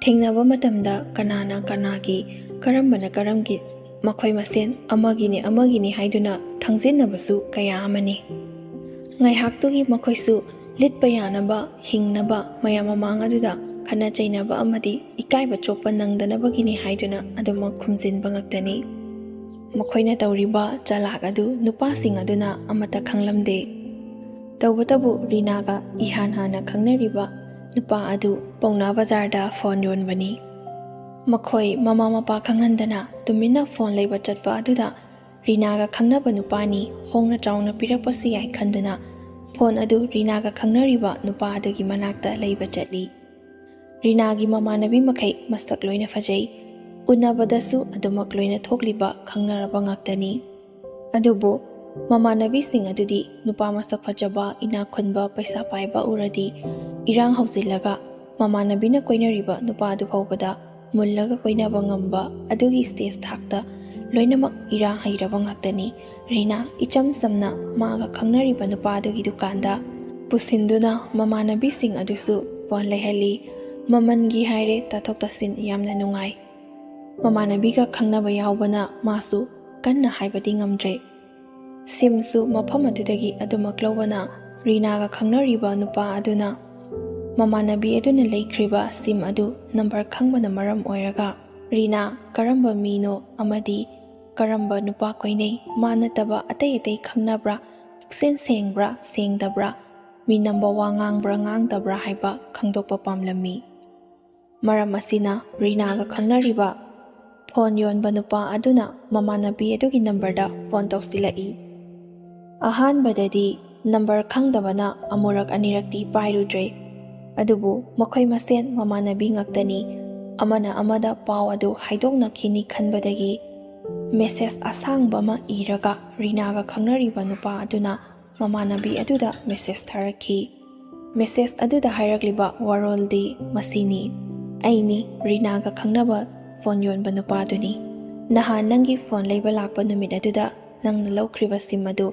ꯊꯦꯡꯅꯕ ꯃꯇꯝꯗ ꯀꯅꯥꯅ ꯀꯅꯥꯒꯤ, ꯀꯔꯝꯕꯅ ꯀꯔꯝꯒꯤ, ꯃꯈꯣꯏ ꯃꯁꯦꯟ ꯑꯃꯒꯤꯅꯤ ꯑꯃꯒꯤꯅꯤ ꯍꯥꯏꯗꯨꯅ ꯊꯪꯖꯤꯟꯅꯕꯁꯨ ꯀꯌꯥ ꯑꯃꯅꯤ꯫ ꯉꯥꯏꯍꯥꯛꯇꯨꯒꯤ ꯃꯈꯣꯏꯁꯨ ꯂꯤꯠꯄ ꯌꯥꯅꯕ, ꯍꯤꯡꯅꯕ, ꯃꯌꯥꯝ ꯃꯃꯥꯡ ꯑꯗꯨꯗ ꯈꯠꯅ ꯆꯩꯅꯕ ꯑꯃꯗꯤ ꯏꯀꯥꯏꯕ ꯆꯣꯞꯄ ꯅꯪꯗꯅꯕꯒꯤꯅꯤ ꯍꯥꯏꯗꯨꯅ ꯑꯗꯨꯃꯛ ꯈꯨꯝꯖꯤꯟꯕ ꯉꯥꯛꯇꯅꯤ꯫ ꯃꯈꯣꯏꯅ ꯇꯧꯔꯤꯕ ꯆꯂꯥꯛ ꯑꯗꯨ ꯅꯨꯄꯥꯁꯤꯡ ꯑꯗꯨꯅ ꯑꯃꯠꯇ ꯈꯪꯂꯝꯗꯦ꯫ ꯇꯧꯕꯇꯕꯨ ꯔꯤꯅꯥꯒ ꯏꯍꯥꯟ ꯍꯥꯟꯅ ꯈꯪꯅꯔꯤꯕ ꯅꯨꯄꯥ ꯑꯗꯨ ꯄꯧꯅꯥ ꯕꯖꯥꯔꯗ ꯐꯣꯟ ꯌꯣꯟꯕꯅꯤ꯫ ꯃꯈꯣꯏ ꯃꯃꯥ ꯃꯄꯥ ꯈꯪꯍꯟꯗꯅ ꯇꯨꯃꯤꯟꯅ ꯐꯣꯟ ꯂꯩꯕ ꯆꯠꯄ ꯑꯗꯨꯗ ꯔꯤꯅꯥꯒ ꯈꯪꯅꯕ ꯅꯨꯄꯥꯅꯤ, ꯍꯣꯡꯅ ꯆꯥꯎꯅ ꯄꯤꯔꯛꯄꯁꯨ ꯌꯥꯏ ꯈꯟꯗꯨꯅ ꯐꯣꯟ ꯑꯗꯨ ꯔꯤꯅꯥꯒ ꯈꯪꯅꯔꯤꯕ ꯅꯨꯄꯥ ꯑꯗꯨꯒꯤ ꯃꯅꯥꯛꯇ ꯂꯩꯕ ꯆꯠꯂꯤ꯫ ꯔꯤꯅꯥꯒꯤ ꯃꯃꯥꯟꯅꯕꯤ ꯃꯈꯩ ꯃꯁꯛ ꯂꯣꯏꯅ ꯐꯖꯩ꯫ ꯎꯅꯕꯗꯁꯨ ꯑꯗꯨꯃꯛ ꯂꯣꯏꯅ ꯊꯣꯛꯂꯤꯕ ꯈꯪꯅꯔꯕ ꯉꯥꯛꯇꯅꯤ꯫ ꯑꯗꯨꯕꯨ ꯃꯃꯥꯟꯅꯕꯤꯁꯤꯡ ꯑꯗꯨꯗꯤ ꯅꯨꯄꯥ ꯃꯁꯛ ꯐꯖꯕ, ꯏꯅꯥꯛ ꯈꯨꯟꯕ, ꯄꯩꯁꯥ ꯄꯥꯏꯕ ꯎꯔꯗꯤ ꯏꯔꯥꯡ ꯍꯧꯖꯤꯜꯂꯒ ꯃꯃꯥꯟꯅꯕꯤꯅ ꯀꯣꯏꯅꯔꯤꯕ ꯅꯨꯄꯥ ꯑꯗꯨ ꯐꯥꯎꯕꯗ ꯃꯨꯜꯂꯒ ꯀꯣꯏꯅꯕ ꯉꯝꯕ ꯑꯗꯨꯒꯤ ꯁ꯭ꯇꯦꯖ ꯊꯥꯛꯇ ꯂꯣꯏꯅꯃꯛ ꯏꯔꯥꯡ ꯍꯩꯔꯕ ꯉꯥꯛꯇꯅꯤ꯫ ꯔꯤꯅꯥ ꯏꯆꯝ ꯆꯝꯅ ꯃꯥꯒ ꯈꯪꯅꯔꯤꯕ ꯅꯨꯄꯥ ꯑꯗꯨꯒꯤ ꯗꯨꯀꯥꯟꯗ ꯄꯨꯁꯤꯟꯗꯨꯅ ꯃꯃꯥꯟꯅꯕꯤꯁꯤꯡ ꯑꯗꯨꯁꯨ ꯐꯣꯟ ꯂꯩꯍꯜꯂꯤ꯫ ꯃꯃꯜꯒꯤ ꯍꯥꯏꯔꯦ, ꯇꯥꯊꯣꯛ ꯇꯥꯁꯤꯟ ꯌꯥꯝꯅ ꯅꯨꯡꯉꯥꯏ꯫ ꯃꯃꯥꯟꯅꯕꯤꯒ ꯈꯪꯅꯕ ꯌꯥꯎꯕꯅ ꯃꯥꯁꯨ ꯀꯟꯅ ꯍꯥꯏꯕꯗꯤ ꯉꯝꯗ꯭ꯔꯦ꯫ ꯁꯤꯝꯁꯨ ꯃꯐꯝ ꯑꯗꯨꯗꯒꯤ ꯑꯗꯨꯃꯛ ꯂꯧꯕꯅ ꯔꯤꯅꯥꯒ ꯈꯪꯅꯔꯤꯕ ꯅꯨꯄꯥ ꯑꯗꯨꯅ ꯃꯃꯥꯟꯅꯕꯤ ꯑꯗꯨꯅ ꯂꯩꯈ꯭ꯔꯤꯕ ꯁꯤꯝ ꯑꯗꯨ ꯅꯝꯕꯔ ꯈꯪꯕꯅ ꯃꯔꯝ ꯑꯣꯏꯔꯒ ꯔꯤꯅꯥ ꯀꯔꯝꯕ ꯃꯤꯅꯣ ꯑꯃꯗꯤ ꯀꯔꯝꯕ ꯅꯨꯄꯥ ꯀꯣꯏꯅꯩ, ꯃꯥ ꯅꯠꯇꯕ ꯑꯇꯩ ꯑꯇꯩ ꯈꯪꯅꯕ꯭ꯔꯥ, ꯄꯨꯛꯆꯦꯜ ꯁꯦꯡꯕ꯭ꯔꯥ ꯁꯦꯡꯗꯕ꯭ꯔꯥ, ꯃꯤ ꯅꯝꯕ ꯋꯥ ꯉꯥꯡꯕ꯭ꯔꯥ ꯉꯥꯡꯗꯕ꯭ꯔꯥ ꯍꯥꯏꯕ ꯈꯪꯗꯣꯛꯄ ꯄꯥꯝꯂꯝꯃꯤ꯫ ꯃꯔꯝ ꯑꯁꯤꯅ ꯔꯤꯅꯥꯒ ꯈꯪꯅꯔꯤꯕ ꯐꯣꯟ ꯌꯣꯟꯕ ꯅꯨꯄꯥ ꯑꯗꯨꯅ ꯃꯃꯥꯟꯅꯕꯤ ꯑꯗꯨꯒꯤ ꯅꯝꯕꯔꯗ ꯐꯣꯟ ꯇꯧꯁꯤꯜꯂꯛꯏ꯫ ꯑꯍꯥꯟꯕꯗꯗꯤ ꯅꯝꯕꯔ ꯈꯪꯗꯕꯅ ꯑꯃꯨꯔꯛ ꯑꯅꯤꯔꯛꯇꯤ ꯄꯥꯏꯔꯨꯗ꯭ꯔꯦ꯫ ꯑꯗꯨꯕꯨ ꯃꯈꯣꯏ ꯃꯁꯦꯟ ꯃꯃꯥꯟꯅꯕꯤ ꯉꯥꯛꯇꯅꯤ꯫ ꯑꯃꯅ ꯑꯃꯗ ꯄꯥꯎ ꯑꯗꯨ ꯍꯥꯏꯗꯣꯛꯅꯈꯤꯅꯤ ꯈꯟꯕꯗꯒꯤ ꯃꯦꯁꯦꯖ ꯑꯁꯥꯡꯕ ꯑꯃ ꯏꯔꯒ ꯔꯤꯅꯥꯒ ꯈꯪꯅꯔꯤꯕ ꯅꯨꯄꯥ ꯑꯗꯨꯅ ꯃꯃꯥꯟꯅꯕꯤ ꯑꯗꯨꯗ ꯃꯦꯁꯦꯖ ꯊꯥꯔꯛꯈꯤ꯫ ꯃꯦꯁꯦꯖ ꯑꯗꯨꯗ ꯍꯥꯏꯔꯛꯂꯤꯕ ꯋꯥꯔꯣꯜꯗꯤ ꯃꯁꯤꯅꯤ: "ꯑꯩꯅꯤ ꯔꯤꯅꯥꯒ ꯈꯪꯅꯕ ꯐꯣꯟ ꯌꯣꯟꯕ ꯅꯨꯄꯥꯗꯨꯅꯤ꯫ ꯅꯍꯥꯟ ꯅꯪꯒꯤ ꯐꯣꯟ ꯂꯩꯕ ꯂꯥꯛꯄ ꯅꯨꯃꯤꯠ ꯑꯗꯨꯗ ꯅꯪꯅ ꯂꯧꯈ꯭ꯔꯤꯕ ꯁꯤꯝ ꯑꯗꯨ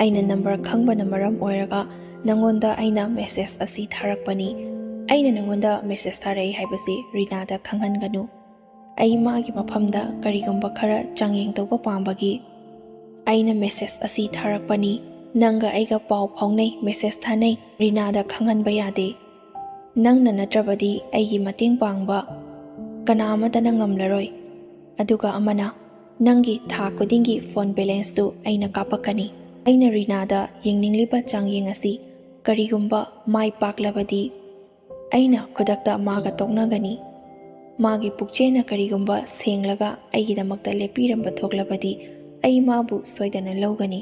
ꯑꯩꯅ ꯅꯝꯕꯔ ꯈꯪꯕꯅ ꯃꯔꯝ ꯑꯣꯏꯔꯒ ꯅꯪꯉꯣꯟꯗ ꯑꯩꯅ ꯃꯦꯁꯦꯖ ꯑꯁꯤ ꯊꯥꯔꯛꯄꯅꯤ꯫ ꯑꯩꯅ ꯅꯪꯉꯣꯟꯗ ꯃꯦꯁꯦꯖ ꯊꯥꯔꯛꯏ ꯍꯥꯏꯕꯁꯤ ꯔꯤꯅꯥꯗ ꯈꯪꯍꯟꯒꯅꯨ꯫ ꯑꯩ ꯃꯥꯒꯤ ꯃꯐꯝꯗ ꯀꯔꯤꯒꯨꯝꯕ ꯈꯔ ꯆꯥꯡꯌꯦꯡ ꯇꯧꯕ ꯄꯥꯝꯕꯒꯤ ꯑꯩꯅ ꯃꯦꯁꯦꯖ ꯑꯁꯤ ꯊꯥꯔꯛꯄꯅꯤ꯫ ꯅꯪꯒ ꯑꯩꯒ ꯄꯥꯎ ꯐꯥꯎꯅꯩ, ꯃꯦꯁꯦꯖ ꯊꯥꯅꯩ, ꯔꯤꯅꯥꯗ ꯈꯪꯍꯟꯕ ꯌꯥꯗꯦ꯫ ꯅꯪꯅ ꯅꯠꯇ꯭ꯔꯕꯗꯤ ꯑꯩꯒꯤ ꯃꯇꯦꯡ ꯄꯥꯡꯕ ꯀꯅꯥ ꯑꯃꯠꯇꯅ ꯉꯝꯂꯔꯣꯏ꯫ ꯑꯗꯨꯒ ꯑꯃꯅ, ꯅꯪꯒꯤ ꯊꯥ ꯈꯨꯗꯤꯡꯒꯤ ꯐꯣꯟ ꯕꯦꯂꯦꯟꯁꯇꯨ ꯑꯩꯅ ꯀꯥꯞꯄꯛꯀꯅꯤ꯫ ꯑꯩꯅ ꯔꯤꯅꯥꯗ ꯌꯦꯡꯅꯤꯡꯂꯤꯕ ꯆꯥꯡꯌꯦꯡ ꯑꯁꯤ ꯀꯔꯤꯒꯨꯝꯕ ꯃꯥꯏ ꯄꯥꯛꯂꯕꯗꯤ ꯑꯩꯅ ꯈꯨꯗꯛꯇ ꯃꯥꯒ ꯇꯣꯛꯅꯒꯅꯤ꯫ ꯃꯥꯒꯤ ꯄꯨꯛꯆꯦꯜꯅ ꯀꯔꯤꯒꯨꯝꯕ ꯁꯦꯡꯂꯒ ꯑꯩꯒꯤꯗꯃꯛꯇ ꯂꯦꯞꯄꯤꯔꯝꯕ ꯊꯣꯛꯂꯕꯗꯤ ꯑꯩ ꯃꯥꯕꯨ ꯁꯣꯏꯗꯅ ꯂꯧꯒꯅꯤ꯫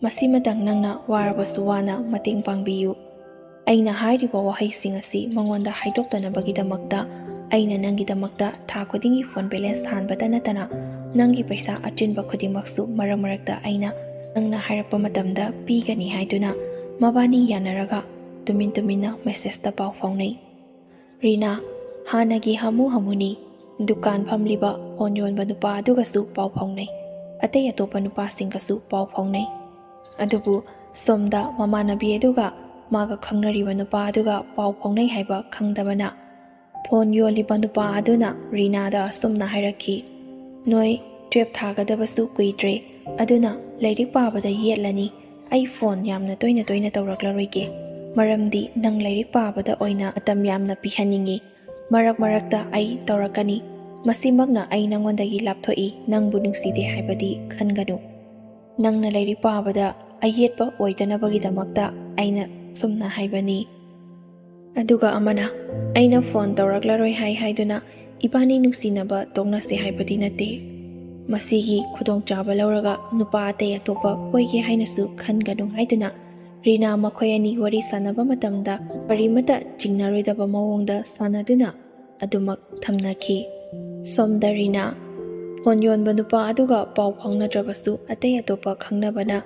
ꯃꯁꯤꯃꯇꯪ ꯅꯪꯅ ꯋꯥꯔꯕꯁꯨ ꯋꯥꯅ ꯃꯇꯦꯡ ꯄꯥꯡꯕꯤꯌꯨ꯫ ꯑꯩꯅ ꯍꯥꯏꯔꯤꯕ ꯋꯥꯍꯩꯁꯤꯡ ꯑꯁꯤ ꯃꯉꯣꯟꯗ ꯍꯥꯏꯗꯣꯛꯇꯅꯕꯒꯤꯗꯃꯛꯇ ꯑꯩꯅ ꯅꯪꯒꯤꯗꯃꯛꯇ ꯊꯥ ꯈꯨꯗꯤꯡꯒꯤ ꯐꯣꯟ ꯕꯦꯂꯦꯟꯁ ꯍꯥꯟꯕꯇ ꯅꯠꯇꯅ ꯅꯪꯒꯤ ꯄꯩꯁꯥ ꯑꯆꯤꯟꯕ ꯈꯨꯗꯤꯡꯃꯛꯁꯨ ꯃꯔꯛ ꯃꯔꯛꯇ ꯑꯩꯅ ꯅꯪꯅ ꯍꯥꯏꯔꯛꯄ ꯃꯇꯝꯗ ꯄꯤꯒꯅꯤ" ꯍꯥꯏꯗꯨꯅ ꯃꯕꯥꯅꯤ ꯌꯥꯅꯔꯒ ꯇꯨꯃꯤꯟ ꯇꯨꯃꯤꯟꯅ ꯃꯦꯁꯦꯖꯇ ꯄꯥꯎ ꯐꯥꯎꯅꯩ꯫ ꯔꯤꯅꯥ, ꯍꯥꯟꯅꯒꯤ ꯍꯥꯃꯨ ꯍꯥꯃꯨꯅꯤ꯫ ꯗꯨꯀꯥꯟ ꯐꯝꯂꯤꯕ ꯐꯣꯟ ꯌꯣꯟꯕ ꯅꯨꯄꯥ ꯑꯗꯨꯒꯁꯨ ꯄꯥꯎ ꯐꯥꯎꯅꯩ꯫ ꯑꯇꯩ ꯑꯇꯣꯞꯄ ꯅꯨꯄꯥꯁꯤꯡꯒꯁꯨ ꯄꯥꯎ ꯐꯥꯎꯅꯩ꯫ ꯑꯗꯨꯕꯨ ꯁꯣꯝꯗ ꯃꯃꯥꯟꯅꯕꯤ ꯑꯗꯨꯒ ꯃꯥꯒ ꯈꯪꯅꯔꯤꯕ ꯅꯨꯄꯥ ꯑꯗꯨꯒ ꯄꯥꯎ ꯐꯥꯎꯅꯩ ꯍꯥꯏꯕ ꯈꯪꯗꯕꯅ ꯐꯣꯟ ꯌꯣꯜꯂꯤꯕ ꯅꯨꯄꯥ ꯑꯗꯨꯅ ꯔꯤꯅꯥꯗ ꯑꯁꯨꯝꯅ ꯍꯥꯏꯔꯛꯈꯤ: "ꯅꯣꯏ ꯇꯨꯌꯦꯜꯞ ꯊꯥꯒꯗꯕꯁꯨ ꯀꯨꯏꯗ꯭ꯔꯦ, ꯑꯗꯨꯅ ꯂꯥꯏꯔꯤꯛ ꯄꯥꯕꯗ ꯌꯦꯠꯂꯅꯤ꯫ ꯑꯩ ꯐꯣꯟ ꯌꯥꯝꯅ ꯇꯣꯏꯅ ꯇꯣꯏꯅ ꯇꯧꯔꯛꯂꯔꯣꯏꯒꯦ, ꯃꯔꯝꯗꯤ ꯅꯪ ꯂꯥꯏꯔꯤꯛ ꯄꯥꯕꯗ ꯑꯣꯏꯅ ꯃꯇꯝ ꯌꯥꯝꯅ ꯄꯤꯍꯟꯅꯤꯡꯏ꯫ ꯃꯔꯛ ꯃꯔꯛꯇ ꯑꯩ ꯇꯧꯔꯛꯀꯅꯤ꯫ ꯃꯁꯤꯃꯛꯅ ꯑꯩ ꯅꯪꯉꯣꯟꯗꯒꯤ ꯂꯥꯞꯊꯣꯛꯏ, ꯅꯪꯕꯨ ꯅꯨꯡꯁꯤꯗꯦ ꯍꯥꯏꯕꯗꯤ ꯈꯟꯒꯅꯨ꯫ ꯅꯪꯅ ꯂꯥꯏꯔꯤꯛ ꯄꯥꯕꯗ ꯑꯌꯦꯠꯄ ꯑꯣꯏꯗꯅꯕꯒꯤꯗꯃꯛꯇ ꯑꯩꯅ ꯑꯁꯨꯝꯅ ꯍꯥꯏꯕꯅꯤ꯫ ꯑꯗꯨꯒ ꯑꯃꯅ, "ꯑꯩꯅ ꯐꯣꯟ ꯇꯧꯔꯛꯂꯔꯣꯏ ꯍꯥꯏ ꯍꯥꯏꯗꯨꯅ ꯏꯕꯥꯅꯤ ꯅꯨꯡꯁꯤꯅꯕ ꯇꯣꯛꯅꯁꯦ ꯍꯥꯏꯕꯗꯤ ꯅꯠꯇꯦ꯫ ꯃꯁꯤꯒꯤ ꯈꯨꯗꯣꯡꯆꯥꯕ ꯂꯧꯔꯒ ꯅꯨꯄꯥ ꯑꯇꯩ ꯑꯇꯣꯞꯄ ꯀꯣꯏꯒꯦ ꯍꯥꯏꯅꯁꯨ ꯈꯟꯒꯅꯨ" ꯍꯥꯏꯗꯨꯅ ꯔꯤꯅꯥ ꯃꯈꯣꯏ ꯑꯅꯤ ꯋꯥꯔꯤ ꯁꯥꯟꯅꯕ ꯃꯇꯝꯗ ꯀꯔꯤꯃꯠꯇ ꯆꯤꯡꯅꯔꯣꯏꯗꯕ ꯃꯑꯣꯡꯗ ꯁꯥꯟꯅꯗꯨꯅ ꯑꯗꯨꯃꯛ ꯊꯝꯅꯈꯤ꯫ ꯁꯣꯝꯗ ꯔꯤꯅꯥ ꯐꯣꯟ ꯌꯣꯟꯕ ꯅꯨꯄꯥ ꯑꯗꯨꯒ ꯄꯥꯎ ꯐꯥꯎꯅꯗ꯭ꯔꯕꯁꯨ ꯑꯇꯩ ꯑꯇꯣꯞꯄ ꯈꯪꯅꯕꯅ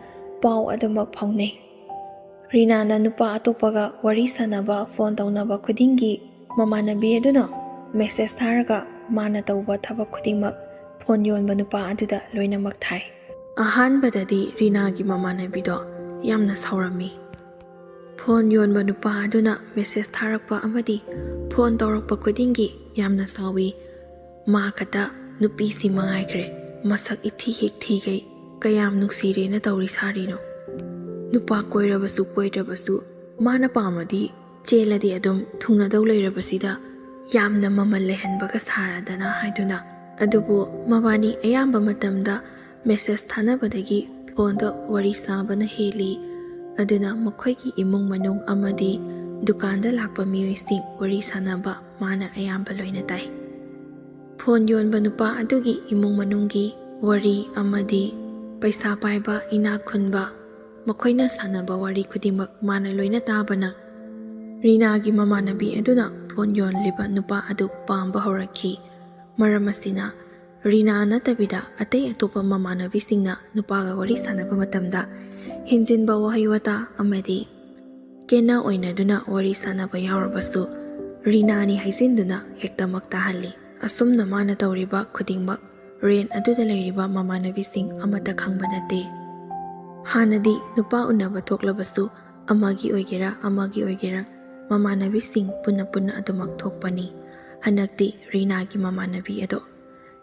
ꯄꯥꯎ ꯑꯗꯨꯃꯛ ꯐꯥꯎꯅꯩ꯫ ꯔꯤꯅꯥꯅ ꯅꯨꯄꯥ ꯑꯇꯣꯞꯄꯒ ꯋꯥꯔꯤ ꯁꯥꯟꯅꯕ, ꯐꯣꯟ ꯇꯧꯅꯕ ꯈꯨꯗꯤꯡꯒꯤ ꯃꯃꯥꯟꯅꯕꯤ ꯑꯗꯨꯅ ꯃꯦꯁꯦꯖ ꯊꯥꯔꯒ ꯃꯥꯅ ꯇꯧꯕ ꯊꯕꯛ ꯈꯨꯗꯤꯡꯃꯛ ꯐꯣꯟ ꯌꯣꯟꯕ ꯅꯨꯄꯥ ꯑꯗꯨꯗ ꯂꯣꯏꯅꯃꯛ ꯊꯥꯏ꯫ ꯑꯍꯥꯟꯕꯗꯗꯤ ꯔꯤꯅꯥꯒꯤ ꯃꯃꯥꯟꯅꯕꯤꯗꯣ ꯌꯥꯝꯅ ꯁꯥꯎꯔꯝꯃꯤ꯫ ꯐꯣꯟ ꯌꯣꯟꯕ ꯅꯨꯄꯥ ꯑꯗꯨꯅ ꯃꯦꯁꯦꯖ ꯊꯥꯔꯛꯄ ꯑꯃꯗꯤ ꯐꯣꯟ ꯇꯧꯔꯛꯄ ꯈꯨꯗꯤꯡꯒꯤ ꯌꯥꯝꯅ ꯁꯥꯎꯏ꯫ ꯃꯥ ꯈꯛꯇ ꯅꯨꯄꯤꯁꯤ ꯃꯉꯥꯏꯈ꯭ꯔꯦ, ꯃꯁꯛ ꯏꯊꯤ ꯍꯦꯛ ꯊꯤꯈꯩ, ꯀꯌꯥꯝ ꯅꯨꯡꯁꯤꯔꯦꯅ ꯇꯧꯔꯤ ꯁꯥꯔꯤꯅꯣ? ꯅꯨꯄꯥ ꯀꯣꯏꯔꯕꯁꯨ ꯀꯣꯏꯗ꯭ꯔꯕꯁꯨ ꯃꯥꯅ ꯄꯥꯝꯃꯗꯤ ꯆꯦꯜꯂꯗꯤ ꯑꯗꯨꯝ ꯊꯨꯡꯅꯗꯧ ꯂꯩꯔꯕꯁꯤꯗ ꯌꯥꯝꯅ ꯃꯃꯜ ꯂꯩꯍꯟꯕꯒ ꯁꯥꯔꯗꯅ ꯍꯥꯏꯗꯨꯅ꯫ ꯑꯗꯨꯕꯨ ꯃꯕꯥꯅꯤ ꯑꯌꯥꯝꯕ ꯃꯇꯝꯗ ꯃꯦꯁꯦꯖ ꯊꯥꯅꯕꯗꯒꯤ ꯐꯣꯟꯗ ꯋꯥꯔꯤ ꯁꯥꯕꯅ ꯍꯦꯜꯂꯤ꯫ ꯑꯗꯨꯅ ꯃꯈꯣꯏꯒꯤ ꯏꯃꯨꯡ ꯃꯅꯨꯡ ꯑꯃꯗꯤ ꯗꯨꯀꯥꯟꯗ ꯂꯥꯛꯄ ꯃꯤꯑꯣꯏꯁꯤꯡ ꯋꯥꯔꯤ ꯁꯥꯟꯅꯕ ꯃꯥꯅ ꯑꯌꯥꯝꯕ ꯂꯣꯏꯅ ꯇꯥꯏ꯫ ꯐꯣꯟ ꯌꯣꯟꯕ ꯅꯨꯄꯥ ꯑꯗꯨꯒꯤ ꯏꯃꯨꯡ ꯃꯅꯨꯡꯒꯤ ꯋꯥꯔꯤ ꯑꯃꯗꯤ ꯄꯩꯁꯥ ꯄꯥꯏꯕ, ꯏꯅꯥꯛ ꯈꯨꯟꯕ, ꯃꯈꯣꯏꯅ ꯁꯥꯟꯅꯕ ꯋꯥꯔꯤ ꯈꯨꯗꯤꯡꯃꯛ ꯃꯥꯅ ꯂꯣꯏꯅ ꯇꯥꯕꯅ ꯔꯤꯅꯥꯒꯤ ꯃꯃꯥꯟꯅꯕꯤ ꯑꯗꯨꯅ ꯐꯣꯟ ꯌꯣꯜꯂꯤꯕ ꯅꯨꯄꯥ ꯑꯗꯨ ꯄꯥꯝꯕ ꯍꯧꯔꯛꯈꯤ꯫ ꯃꯔꯝ ꯑꯁꯤꯅ ꯔꯤꯅꯥ ꯅꯠꯇꯕꯤꯗ ꯑꯇꯩ ꯑꯇꯣꯞꯄ ꯃꯃꯥꯟꯅꯕꯤꯁꯤꯡꯅ ꯅꯨꯄꯥꯒ ꯋꯥꯔꯤ ꯁꯥꯟꯅꯕ ꯃꯇꯝꯗ ꯍꯦꯟꯖꯤꯟꯕ ꯋꯥꯍꯩ ꯋꯥꯇꯥ ꯑꯃꯗꯤ ꯀꯦꯟꯅ ꯑꯣꯏꯅꯗꯨꯅ ꯋꯥꯔꯤ ꯁꯥꯟꯅꯕ ꯌꯥꯎꯔꯕꯁꯨ ꯔꯤꯅꯥꯅꯤ ꯍꯥꯏꯖꯤꯟꯗꯨꯅ ꯍꯦꯛꯇꯃꯛ ꯇꯥꯍꯜꯂꯤ꯫ ꯑꯁꯨꯝꯅ ꯃꯥꯅ ꯇꯧꯔꯤꯕ ꯈꯨꯗꯤꯡꯃꯛ ꯔꯦꯟ ꯑꯗꯨꯗ ꯂꯩꯔꯤꯕ ꯃꯃꯥꯟꯅꯕꯤꯁꯤꯡ ꯑꯃꯠꯇ ꯈꯪꯕ ꯅꯠꯇꯦ꯫ ꯍꯥꯟꯅꯗꯤ ꯅꯨꯄꯥ ꯎꯅꯕ ꯊꯣꯛꯂꯕꯁꯨ ꯑꯃꯒꯤ ꯑꯣꯏꯒꯦꯔꯥ ꯑꯃꯒꯤ ꯑꯣꯏꯒꯦꯔꯥ ꯃꯃꯥꯟꯅꯕꯤꯁꯤꯡ ꯄꯨꯟꯅ ꯄꯨꯟꯅ ꯑꯗꯨꯃꯛ ꯊꯣꯛꯄꯅꯤ꯫ ꯍꯟꯗꯛꯇꯤ ꯔꯤꯅꯥꯒꯤ ꯃꯃꯥꯟꯅꯕꯤ ꯑꯗꯣ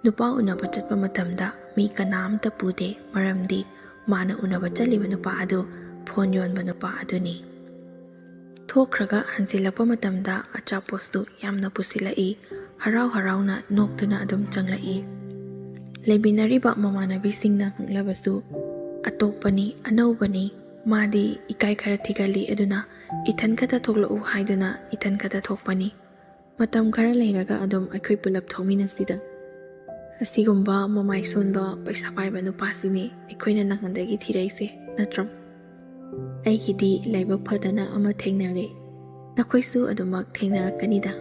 ꯅꯨꯄꯥ ꯎꯅꯕ ꯆꯠꯄ ꯃꯇꯝꯗ ꯃꯤ ꯀꯅꯥꯝꯇ ꯄꯨꯗꯦ, ꯃꯔꯝꯗꯤ ꯃꯥꯅ ꯎꯅꯕ ꯆꯠꯂꯤꯕ ꯅꯨꯄꯥ ꯑꯗꯨ ꯐꯣꯟ ꯌꯣꯟꯕ ꯅꯨꯄꯥ ꯑꯗꯨꯅꯤ꯫ ꯊꯣꯛꯈ꯭ꯔꯒ ꯍꯟꯖꯤꯜꯂꯛꯄ ꯃꯇꯝꯗ ꯑꯆꯥꯄꯣꯠꯁꯨ ꯌꯥꯝꯅ ꯄꯨꯁꯤꯜꯂꯛꯏ꯫ ꯍꯔꯥꯎ ꯍꯔꯥꯎꯅ ꯅꯣꯛꯇꯨꯅ ꯑꯗꯨꯝ ꯆꯪꯂꯛꯏ꯫ ꯂꯩꯃꯤꯟꯅꯔꯤꯕ ꯃꯃꯥꯟꯅꯕꯤꯁꯤꯡꯅ ꯍꯪꯂꯕꯁꯨ, "ꯑꯇꯣꯞꯄꯅꯤ, ꯑꯅꯧꯕꯅꯤ, ꯃꯥꯗꯤ ꯏꯀꯥꯏ ꯈꯔ ꯊꯤꯒꯜꯂꯤ, ꯑꯗꯨꯅ ꯏꯊꯟ ꯈꯛꯇ ꯊꯣꯛꯂꯛꯎ ꯍꯥꯏꯗꯨꯅ ꯏꯊꯟ ꯈꯛꯇ ꯊꯣꯛꯄꯅꯤ꯫ ꯃꯇꯝ ꯈꯔ ꯂꯩꯔꯒ ꯑꯗꯨꯝ ꯑꯩꯈꯣꯏ ꯄꯨꯂꯞ ꯊꯣꯛꯃꯤꯟꯅꯁꯤꯗ꯫ ꯑꯁꯤꯒꯨꯝꯕ ꯃꯃꯥꯏ ꯁꯣꯟꯕ ꯄꯩꯁꯥ ꯄꯥꯏꯕ ꯅꯨꯄꯥꯁꯤꯅꯦ ꯑꯩꯈꯣꯏꯅ ꯅꯍꯥꯟꯗꯒꯤ ꯊꯤꯔꯛꯏꯁꯦ, ꯅꯠꯇ꯭ꯔꯣ? ꯑꯩꯒꯤꯗꯤ ꯂꯥꯏꯕꯛ ꯐꯗꯅ ꯑꯃ ꯊꯦꯡꯅꯔꯦ꯫ ꯅꯈꯣꯏꯁꯨ ꯑꯗꯨꯃꯛ ꯊꯦꯡꯅꯔꯛꯀꯅꯤꯗ꯫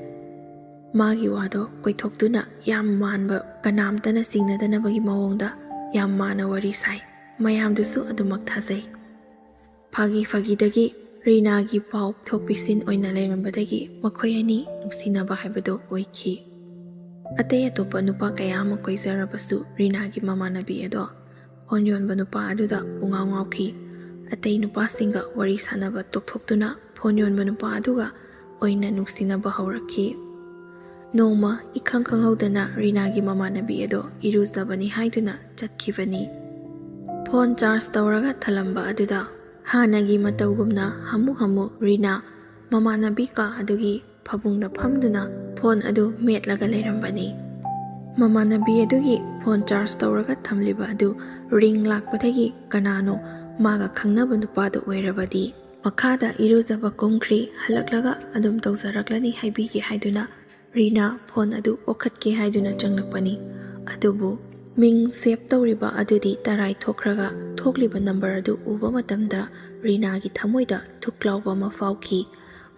ꯃꯥꯒꯤ ꯋꯥꯗꯣ ꯀꯣꯏꯊꯣꯛꯇꯨꯅ ꯌꯥꯝ ꯃꯥꯟꯕ, ꯀꯅꯥꯝꯇꯅ ꯆꯤꯡꯅꯗꯅꯕꯒꯤ ꯃꯑꯣꯡꯗ ꯌꯥꯝ ꯃꯥꯟꯅ ꯋꯥꯔꯤ ꯁꯥꯏ꯫ ꯃꯌꯥꯝꯗꯨꯁꯨ ꯑꯗꯨꯃꯛ ꯊꯥꯖꯩ꯫ ꯐꯥꯒꯤ ꯐꯥꯒꯤꯗꯒꯤ ꯔꯤꯅꯥꯒꯤ ꯄꯥꯎ ꯊꯣꯛ ꯄꯤꯁꯤꯟ ꯑꯣꯏꯅ ꯂꯩꯔꯝꯕꯗꯒꯤ ꯃꯈꯣꯏ ꯑꯅꯤ ꯅꯨꯡꯁꯤꯅꯕ ꯍꯥꯏꯕꯗꯨ ꯑꯣꯏꯈꯤ꯫ ꯑꯇꯩ ꯑꯇꯣꯞꯄ ꯅꯨꯄꯥ ꯀꯌꯥ ꯑꯃ ꯀꯣꯏꯖꯔꯕꯁꯨ ꯔꯤꯅꯥꯒꯤ ꯃꯃꯥꯟꯅꯕꯤ ꯑꯗꯣ ꯐꯣꯟ ꯌꯣꯟꯕ ꯅꯨꯄꯥ ꯑꯗꯨꯗ ꯄꯨꯡꯉꯥꯎ ꯉꯥꯎꯈꯤ꯫ ꯑꯇꯩ ꯅꯨꯄꯥꯁꯤꯡꯒ ꯋꯥꯔꯤ ꯁꯥꯟꯅꯕ ꯇꯣꯛꯊꯣꯛꯇꯨꯅ ꯐꯣꯟ ꯌꯣꯟꯕ ꯅꯨꯄꯥ ꯑꯗꯨꯒ ꯑꯣꯏꯅ ꯅꯨꯡꯁꯤꯅꯕ ꯍꯧꯔꯛꯈꯤ꯫ ꯅꯣꯡꯃ ꯏꯈꯪ ꯈꯪꯍꯧꯗꯅ ꯔꯤꯅꯥꯒꯤ ꯃꯃꯥꯟꯅꯕꯤ ꯑꯗꯣ ꯏꯔꯨꯖꯕꯅꯤ ꯍꯥꯏꯗꯨꯅ ꯆꯠꯈꯤꯕꯅꯤ꯫ ꯐꯣꯟ ꯆꯥꯔꯖ ꯇꯧꯔꯒ ꯊꯜꯂꯝꯕ ꯑꯗꯨꯗ ꯍꯥꯟꯅꯒꯤ ꯃꯇꯧꯒꯨꯝꯅ ꯍꯥꯃꯨ ꯍꯥꯃꯨ ꯔꯤꯅꯥ ꯃꯃꯥꯟꯅꯕꯤ ꯀꯥ ꯑꯗꯨꯒꯤ ꯐꯃꯨꯡꯗ ꯐꯝꯗꯨꯅ ꯐꯣꯟ ꯑꯗꯨ ꯃꯦꯠꯂꯒ ꯂꯩꯔꯝꯕꯅꯤ꯫ ꯃꯃꯥꯟꯅꯕꯤ ꯑꯗꯨꯒꯤ ꯐꯣꯟ ꯆꯥꯔꯖ ꯇꯧꯔꯒ ꯊꯝꯂꯤꯕ ꯑꯗꯨ ꯔꯤꯡ ꯂꯥꯛꯄꯗꯒꯤ ꯀꯅꯥꯅꯣ ꯃꯥꯒ ꯈꯪꯅꯕ ꯅꯨꯄꯥꯗꯨ ꯑꯣꯏꯔꯕꯗꯤ ꯃꯈꯥꯗ ꯏꯔꯨꯖꯕ ꯀꯨꯝꯈ꯭ꯔꯤ, ꯍꯜꯂꯛꯂꯒ ꯑꯗꯨꯝ ꯇꯧꯖꯔꯛꯂꯅꯤ ꯍꯥꯏꯕꯤꯒꯦ ꯍꯥꯏꯗꯨꯅ ꯔꯤꯅꯥ ꯐꯣꯟ ꯑꯗꯨ ꯑꯣꯈꯠꯀꯦ ꯍꯥꯏꯗꯨꯅ ꯆꯪꯂꯛꯄꯅꯤ꯫ ꯑꯗꯨꯕꯨ ꯃꯤꯡ ꯁꯦꯞ ꯇꯧꯔꯤꯕ ꯑꯗꯨꯗꯤ ꯇꯔꯥꯏ ꯊꯣꯛꯈ꯭ꯔꯒ ꯊꯣꯛꯂꯤꯕ ꯅꯝꯕꯔ ꯑꯗꯨ ꯎꯕ ꯃꯇꯝꯗ ꯔꯤꯅꯥꯒꯤ ꯊꯃꯣꯏꯗ ꯊꯨꯛ ꯂꯥꯎꯕ ꯑꯃ ꯐꯥꯎꯈꯤ꯫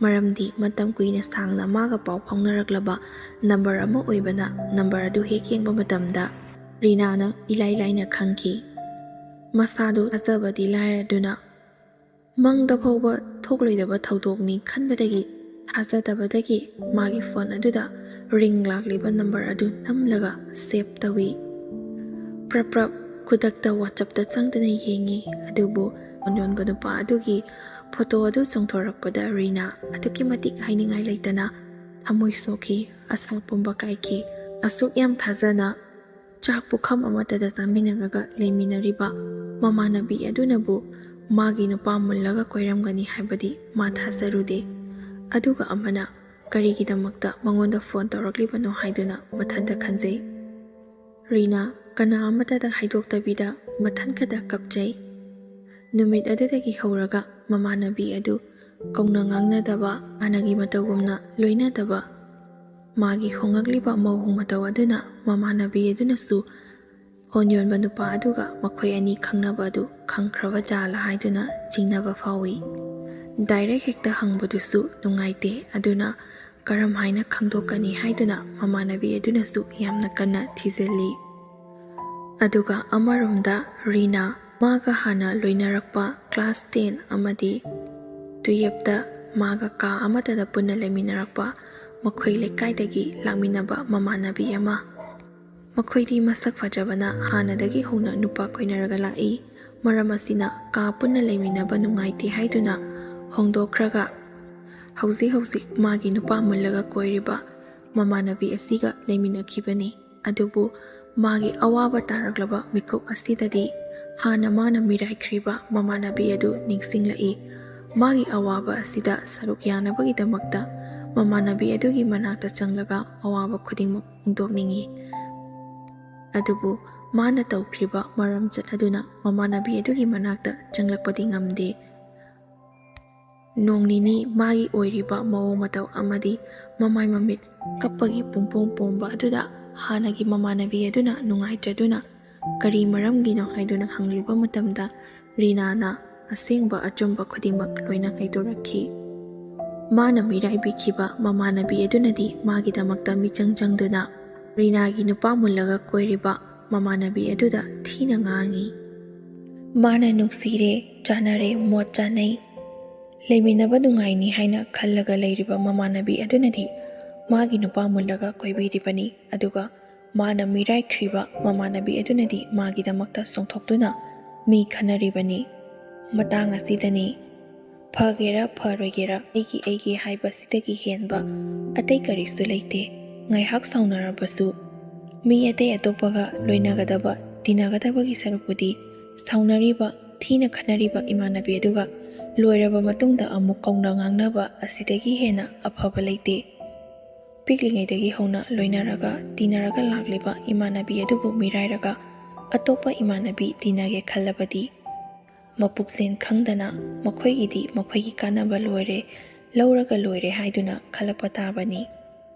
ꯃꯔꯝꯗꯤ ꯃꯇꯝ ꯀꯨꯏꯅ ꯁꯥꯡꯅ ꯃꯥꯒ ꯄꯥꯎ ꯐꯥꯎꯅꯔꯛꯂꯕ ꯅꯝꯕꯔ ꯑꯃ ꯑꯣꯏꯕꯅ ꯅꯝꯕꯔ ꯑꯗꯨ ꯍꯦꯛ ꯌꯦꯡꯕ ꯃꯇꯝꯗ ꯔꯤꯅꯥꯅ ꯏꯂꯥꯏ ꯂꯥꯏꯅ ꯈꯪꯈꯤ꯫ ꯃꯁꯥꯗꯨ ꯊꯥꯖꯕꯗꯤ ꯂꯥꯏꯔꯗꯨꯅ ꯃꯪꯗ ꯐꯥꯎꯕ ꯊꯣꯛꯂꯣꯏꯗꯕ ꯊꯧꯗꯣꯛꯅꯤ ꯈꯟꯕꯗꯒꯤ ꯊꯥꯖꯗꯕꯗꯒꯤ ꯃꯥꯒꯤ ꯐꯣꯟ ꯑꯗꯨꯗ ꯔꯤꯡ ꯂꯥꯛꯂꯤꯕ ꯅꯝꯕꯔ ꯑꯗꯨ ꯅꯝꯂꯒ ꯁꯦꯞ ꯇꯧꯏ꯫ ꯄ꯭ꯔꯞ ꯄ꯭ꯔꯞ ꯈꯨꯗꯛꯇ ꯋꯥꯆꯞꯇ ꯆꯪꯗꯨꯅ ꯌꯦꯡꯉꯤ꯫ ꯑꯗꯨꯕꯨ ꯐꯣꯟ ꯌꯣꯟꯕ ꯅꯨꯄꯥ ꯑꯗꯨꯒꯤ ꯐꯣꯇꯣ ꯑꯗꯨ ꯆꯣꯡꯊꯣꯔꯛꯄꯗ ꯔꯤꯅꯥ ꯑꯗꯨꯛꯀꯤ ꯃꯇꯤꯛ ꯍꯥꯏꯅꯤꯡꯉꯥꯏ ꯂꯩꯇꯅ ꯊꯃꯣꯏ ꯁꯣꯛꯈꯤ, ꯑꯁꯥ ꯄꯨꯝꯕ ꯀꯥꯏꯈꯤ꯫ ꯑꯁꯨꯛ ꯌꯥꯝ ꯊꯥꯖꯅ ꯆꯥꯛ ꯄꯨꯈꯝ ꯑꯃꯠꯇꯗ ꯆꯥꯃꯤꯟꯅꯔꯒ ꯂꯩꯃꯤꯟꯅꯔꯤꯕ ꯃꯃꯥꯟꯅꯕꯤ ꯑꯗꯨꯅꯕꯨ ꯃꯥꯒꯤ ꯅꯨꯄꯥ ꯃꯨꯜꯂꯒ ꯀꯣꯏꯔꯝꯒꯅꯤ ꯍꯥꯏꯕꯗꯤ ꯃꯥ ꯊꯥꯖꯔꯨꯗꯦ꯫ ꯑꯗꯨꯒ ꯑꯃꯅ ꯀꯔꯤꯒꯤꯗꯃꯛꯇ ꯃꯉꯣꯟꯗ ꯐꯣꯟ ꯇꯧꯔꯛꯂꯤꯕꯅꯣ ꯍꯥꯏꯗꯨꯅ ꯃꯊꯟꯇ ꯈꯟꯖꯩ꯫ ꯔꯤꯅꯥ ꯀꯅꯥ ꯑꯃꯠꯇꯗ ꯍꯥꯏꯗꯣꯛꯇꯕꯤꯗ ꯃꯊꯟ ꯈꯛꯇ ꯀꯞꯆꯩ꯫ ꯅꯨꯃꯤꯠ ꯑꯗꯨꯗꯒꯤ ꯍꯧꯔꯒ ꯃꯃꯥꯟꯅꯕꯤ ꯑꯗꯨ ꯀꯧꯅ ꯉꯥꯡꯅꯗꯕ, ꯍꯥꯟꯅꯒꯤ ꯃꯇꯧꯒꯨꯝꯅ ꯂꯣꯏꯅꯗꯕ, ꯃꯥꯒꯤ ꯍꯣꯡꯂꯛꯂꯤꯕ ꯃꯑꯣꯡ ꯃꯇꯧ ꯑꯗꯨꯅ ꯃꯃꯥꯟꯅꯕꯤ ꯑꯗꯨꯅꯁꯨ ꯍꯣꯟ ꯌꯣꯟꯕ ꯅꯨꯄꯥ ꯑꯗꯨꯒ ꯃꯈꯣꯏ ꯑꯅꯤ ꯈꯪꯅꯕ ꯑꯗꯨ ꯈꯪꯈ꯭ꯔꯕ ꯖꯥꯠꯂ ꯍꯥꯏꯗꯨꯅ ꯆꯤꯡꯅꯕ ꯐꯥꯎꯏ꯫ ꯗꯥꯏꯔꯦꯛ ꯍꯦꯛꯇ ꯍꯪꯕꯗꯨꯁꯨ ꯅꯨꯡꯉꯥꯏꯇꯦ, ꯑꯗꯨꯅ ꯀꯔꯝ ꯍꯥꯏꯅ ꯈꯪꯗꯣꯛꯀꯅꯤ ꯍꯥꯏꯗꯨꯅ ꯃꯃꯥꯟꯅꯕꯤ ꯑꯗꯨꯅꯁꯨ ꯌꯥꯝꯅ ꯀꯟꯅ ꯊꯤꯖꯤꯜꯂꯤ꯫ ꯑꯗꯨꯒ ꯑꯃꯔꯣꯝꯗ ꯔꯤꯅꯥ, ꯃꯥꯒ ꯍꯥꯟꯅ ꯂꯣꯏꯅꯔꯛꯄ ꯀ꯭ꯂꯥꯁ ꯇꯦꯟ ꯑꯃꯗꯤ ꯇꯨꯌꯦꯞꯇ ꯃꯥꯒ ꯀꯥ ꯑꯃꯠꯇꯗ ꯄꯨꯟꯅ ꯂꯩꯃꯤꯟꯅꯔꯛꯄ ꯃꯈꯣꯏ ꯂꯩꯀꯥꯏꯗꯒꯤ ꯂꯥꯛꯃꯤꯟꯅꯕ ꯃꯃꯥꯟꯅꯕꯤ ꯑꯃ, ꯃꯈꯣꯏꯗꯤ ꯃꯁꯛ ꯐꯖꯕꯅ ꯍꯥꯟꯅꯗꯒꯤ ꯍꯧꯅ ꯅꯨꯄꯥ ꯀꯣꯏꯅꯔꯒ ꯂꯥꯛꯏ꯫ ꯃꯔꯝ ꯑꯁꯤꯅ ꯀꯥ ꯄꯨꯟꯅ ꯂꯩꯃꯤꯟꯅꯕ ꯅꯨꯡꯉꯥꯏꯇꯦ ꯍꯥꯏꯗꯨꯅ ꯍꯣꯡꯗꯣꯛꯈ꯭ꯔꯒ ꯍꯧꯖꯤꯛ ꯍꯧꯖꯤꯛ ꯃꯥꯒꯤ ꯅꯨꯄꯥ ꯃꯨꯜꯂꯒ ꯀꯣꯏꯔꯤꯕ ꯃꯃꯥꯟꯅꯕꯤ ꯑꯁꯤꯒ ꯂꯩꯃꯤꯟꯅꯈꯤꯕꯅꯤ꯫ ꯑꯗꯨꯕꯨ ꯃꯥꯒꯤ ꯑꯋꯥꯕ ꯇꯥꯔꯛꯂꯕ ꯃꯤꯀꯨꯞ ꯑꯁꯤꯗꯗꯤ ꯍꯥꯟꯅ ꯃꯥꯅ ꯃꯤꯔꯥꯏꯈ꯭ꯔꯤꯕ ꯃꯃꯥꯟꯅꯕꯤ ꯑꯗꯨ ꯅꯤꯡꯁꯤꯡꯂꯛꯏ꯫ ꯃꯥꯒꯤ ꯑꯋꯥꯕ ꯑꯁꯤꯗ ꯁꯔꯨꯛ ꯌꯥꯅꯕꯒꯤꯗꯃꯛꯇ ꯃꯃꯥꯟꯅꯕꯤ ꯑꯗꯨꯒꯤ ꯃꯅꯥꯛꯇ ꯆꯪꯂꯒ ꯑꯋꯥꯕ ꯈꯨꯗꯤꯡꯃꯛ ꯐꯣꯡꯗꯣꯛꯅꯤꯡꯏ꯫ ꯑꯗꯨꯕꯨ ꯃꯥꯅ ꯇꯧꯈ꯭ꯔꯤꯕ ꯃꯔꯝꯆꯠ ꯑꯗꯨꯅ ꯃꯃꯥꯟꯅꯕꯤ ꯑꯗꯨꯒꯤ ꯃꯅꯥꯛꯇ ꯆꯪꯂꯛꯄꯗꯤ ꯉꯝꯗꯦ꯫ ꯅꯣꯡ ꯅꯤꯅꯤ ꯃꯥꯒꯤ ꯑꯣꯏꯔꯤꯕ ꯃꯑꯣꯡ ꯃꯇꯧ ꯑꯃꯗꯤ ꯃꯃꯥꯏ ꯃꯃꯤꯠ ꯀꯞꯄꯒꯤ ꯄꯨꯡꯄꯣꯡ ꯄꯣꯝꯕ ꯑꯗꯨꯗ ꯍꯥꯟꯅꯒꯤ ꯃꯃꯥꯟꯅꯕꯤ ꯑꯗꯨꯅ ꯅꯨꯡꯉꯥꯏꯇ꯭ꯔꯗꯨꯅ ꯀꯔꯤ ꯃꯔꯝꯒꯤꯅꯣ ꯍꯥꯏꯗꯨꯅ ꯍꯪꯂꯨꯕ ꯃꯇꯝꯗ ꯔꯤꯅꯥꯅ ꯑꯁꯦꯡꯕ ꯑꯆꯨꯝꯕ ꯈꯨꯗꯤꯡꯃꯛ ꯂꯣꯏꯅ ꯍꯥꯏꯗꯣꯔꯛꯈꯤ꯫ ꯃꯥꯅ ꯃꯤꯔꯥꯏꯕꯤꯈꯤꯕ ꯃꯃꯥꯟꯅꯕꯤ ꯑꯗꯨꯅꯗꯤ ꯃꯥꯒꯤꯗꯃꯛꯇ ꯃꯤꯆꯪ ꯆꯪꯗꯨꯅ ꯔꯤꯅꯥꯒꯤ ꯅꯨꯄꯥ ꯃꯨꯜꯂꯒ ꯀꯣꯏꯔꯤꯕ ꯃꯃꯥꯟꯅꯕꯤ ꯑꯗꯨꯗ ꯊꯤꯅ ꯉꯥꯡꯉꯤ꯫ ꯃꯥꯅ ꯅꯨꯡꯁꯤꯔꯦ, ꯆꯥꯟꯅꯔꯦ, ꯃꯣꯠ ꯆꯥꯅꯩ, ꯂꯩꯃꯤꯟꯅꯕ ꯅꯨꯡꯉꯥꯏꯅꯤ ꯍꯥꯏꯅ ꯈꯜꯂꯒ ꯂꯩꯔꯤꯕ ꯃꯃꯥꯟꯅꯕꯤ ꯑꯗꯨꯅꯗꯤ ꯃꯥꯒꯤ ꯅꯨꯄꯥ ꯃꯨꯜꯂꯒ ꯀꯣꯏꯕꯤꯔꯤꯕꯅꯤ꯫ ꯑꯗꯨꯒ ꯃꯥꯅ ꯃꯤꯔꯥꯏꯈ꯭ꯔꯤꯕ ꯃꯃꯥꯟꯅꯕꯤ ꯑꯗꯨꯅꯗꯤ ꯃꯥꯒꯤꯗꯃꯛꯇ ꯆꯣꯡꯊꯣꯛꯇꯨꯅ ꯃꯤ ꯈꯟꯅꯔꯤꯕꯅꯤ꯫ ꯃꯇꯥꯡ ꯑꯁꯤꯗꯅꯤ ꯐꯒꯦꯔꯥ ꯐꯔꯣꯏꯒꯦꯔꯥ ꯑꯩꯒꯤ ꯑꯩꯒꯤ ꯍꯥꯏꯕꯁꯤꯗꯒꯤ ꯍꯦꯟꯕ ꯑꯇꯩ ꯀꯔꯤꯁꯨ ꯂꯩꯇꯦ꯫ ꯉꯥꯏꯍꯥꯛ ꯁꯥꯎꯅꯔꯕꯁꯨ ꯃꯤ ꯑꯇꯩ ꯑꯇꯣꯞꯄꯒ ꯂꯣꯏꯅꯒꯗꯕ, ꯇꯤꯟꯅꯒꯗꯕꯒꯤ ꯁꯔꯨꯛꯄꯨꯗꯤ ꯁꯥꯎꯅꯔꯤꯕ, ꯊꯤꯅ ꯈꯟꯅꯔꯤꯕ ꯏꯃꯥꯟꯅꯕꯤ ꯑꯗꯨꯒ ꯂꯣꯏꯔꯕ ꯃꯇꯨꯡꯗ ꯑꯃꯨꯛ ꯀꯧꯅ ꯉꯥꯡꯅꯕ ꯑꯁꯤꯗꯒꯤ ꯍꯦꯟꯅ ꯑꯐꯕ ꯂꯩꯇꯦ꯫ ꯄꯤꯛꯂꯤꯉꯩꯗꯒꯤ ꯍꯧꯅ ꯂꯣꯏꯅꯔꯒ ꯇꯤꯟꯅꯔꯒ ꯂꯥꯛꯂꯤꯕ ꯏꯃꯥꯟꯅꯕꯤ ꯑꯗꯨꯕꯨ ꯃꯤꯔꯥꯏꯔꯒ ꯑꯇꯣꯞꯄ ꯏꯃꯥꯟꯅꯕꯤ ꯇꯤꯟꯅꯒꯦ ꯈꯜꯂꯕꯗꯤ ꯃꯄꯨꯛꯆꯦꯜ ꯈꯪꯗꯅ ꯃꯈꯣꯏꯒꯤꯗꯤ ꯃꯈꯣꯏꯒꯤ ꯀꯥꯟꯅꯕ ꯂꯣꯏꯔꯦ, ꯂꯧꯔꯒ ꯂꯣꯏꯔꯦ ꯍꯥꯏꯗꯨꯅ ꯈꯜꯂꯛꯄ ꯇꯥꯕꯅꯤ꯫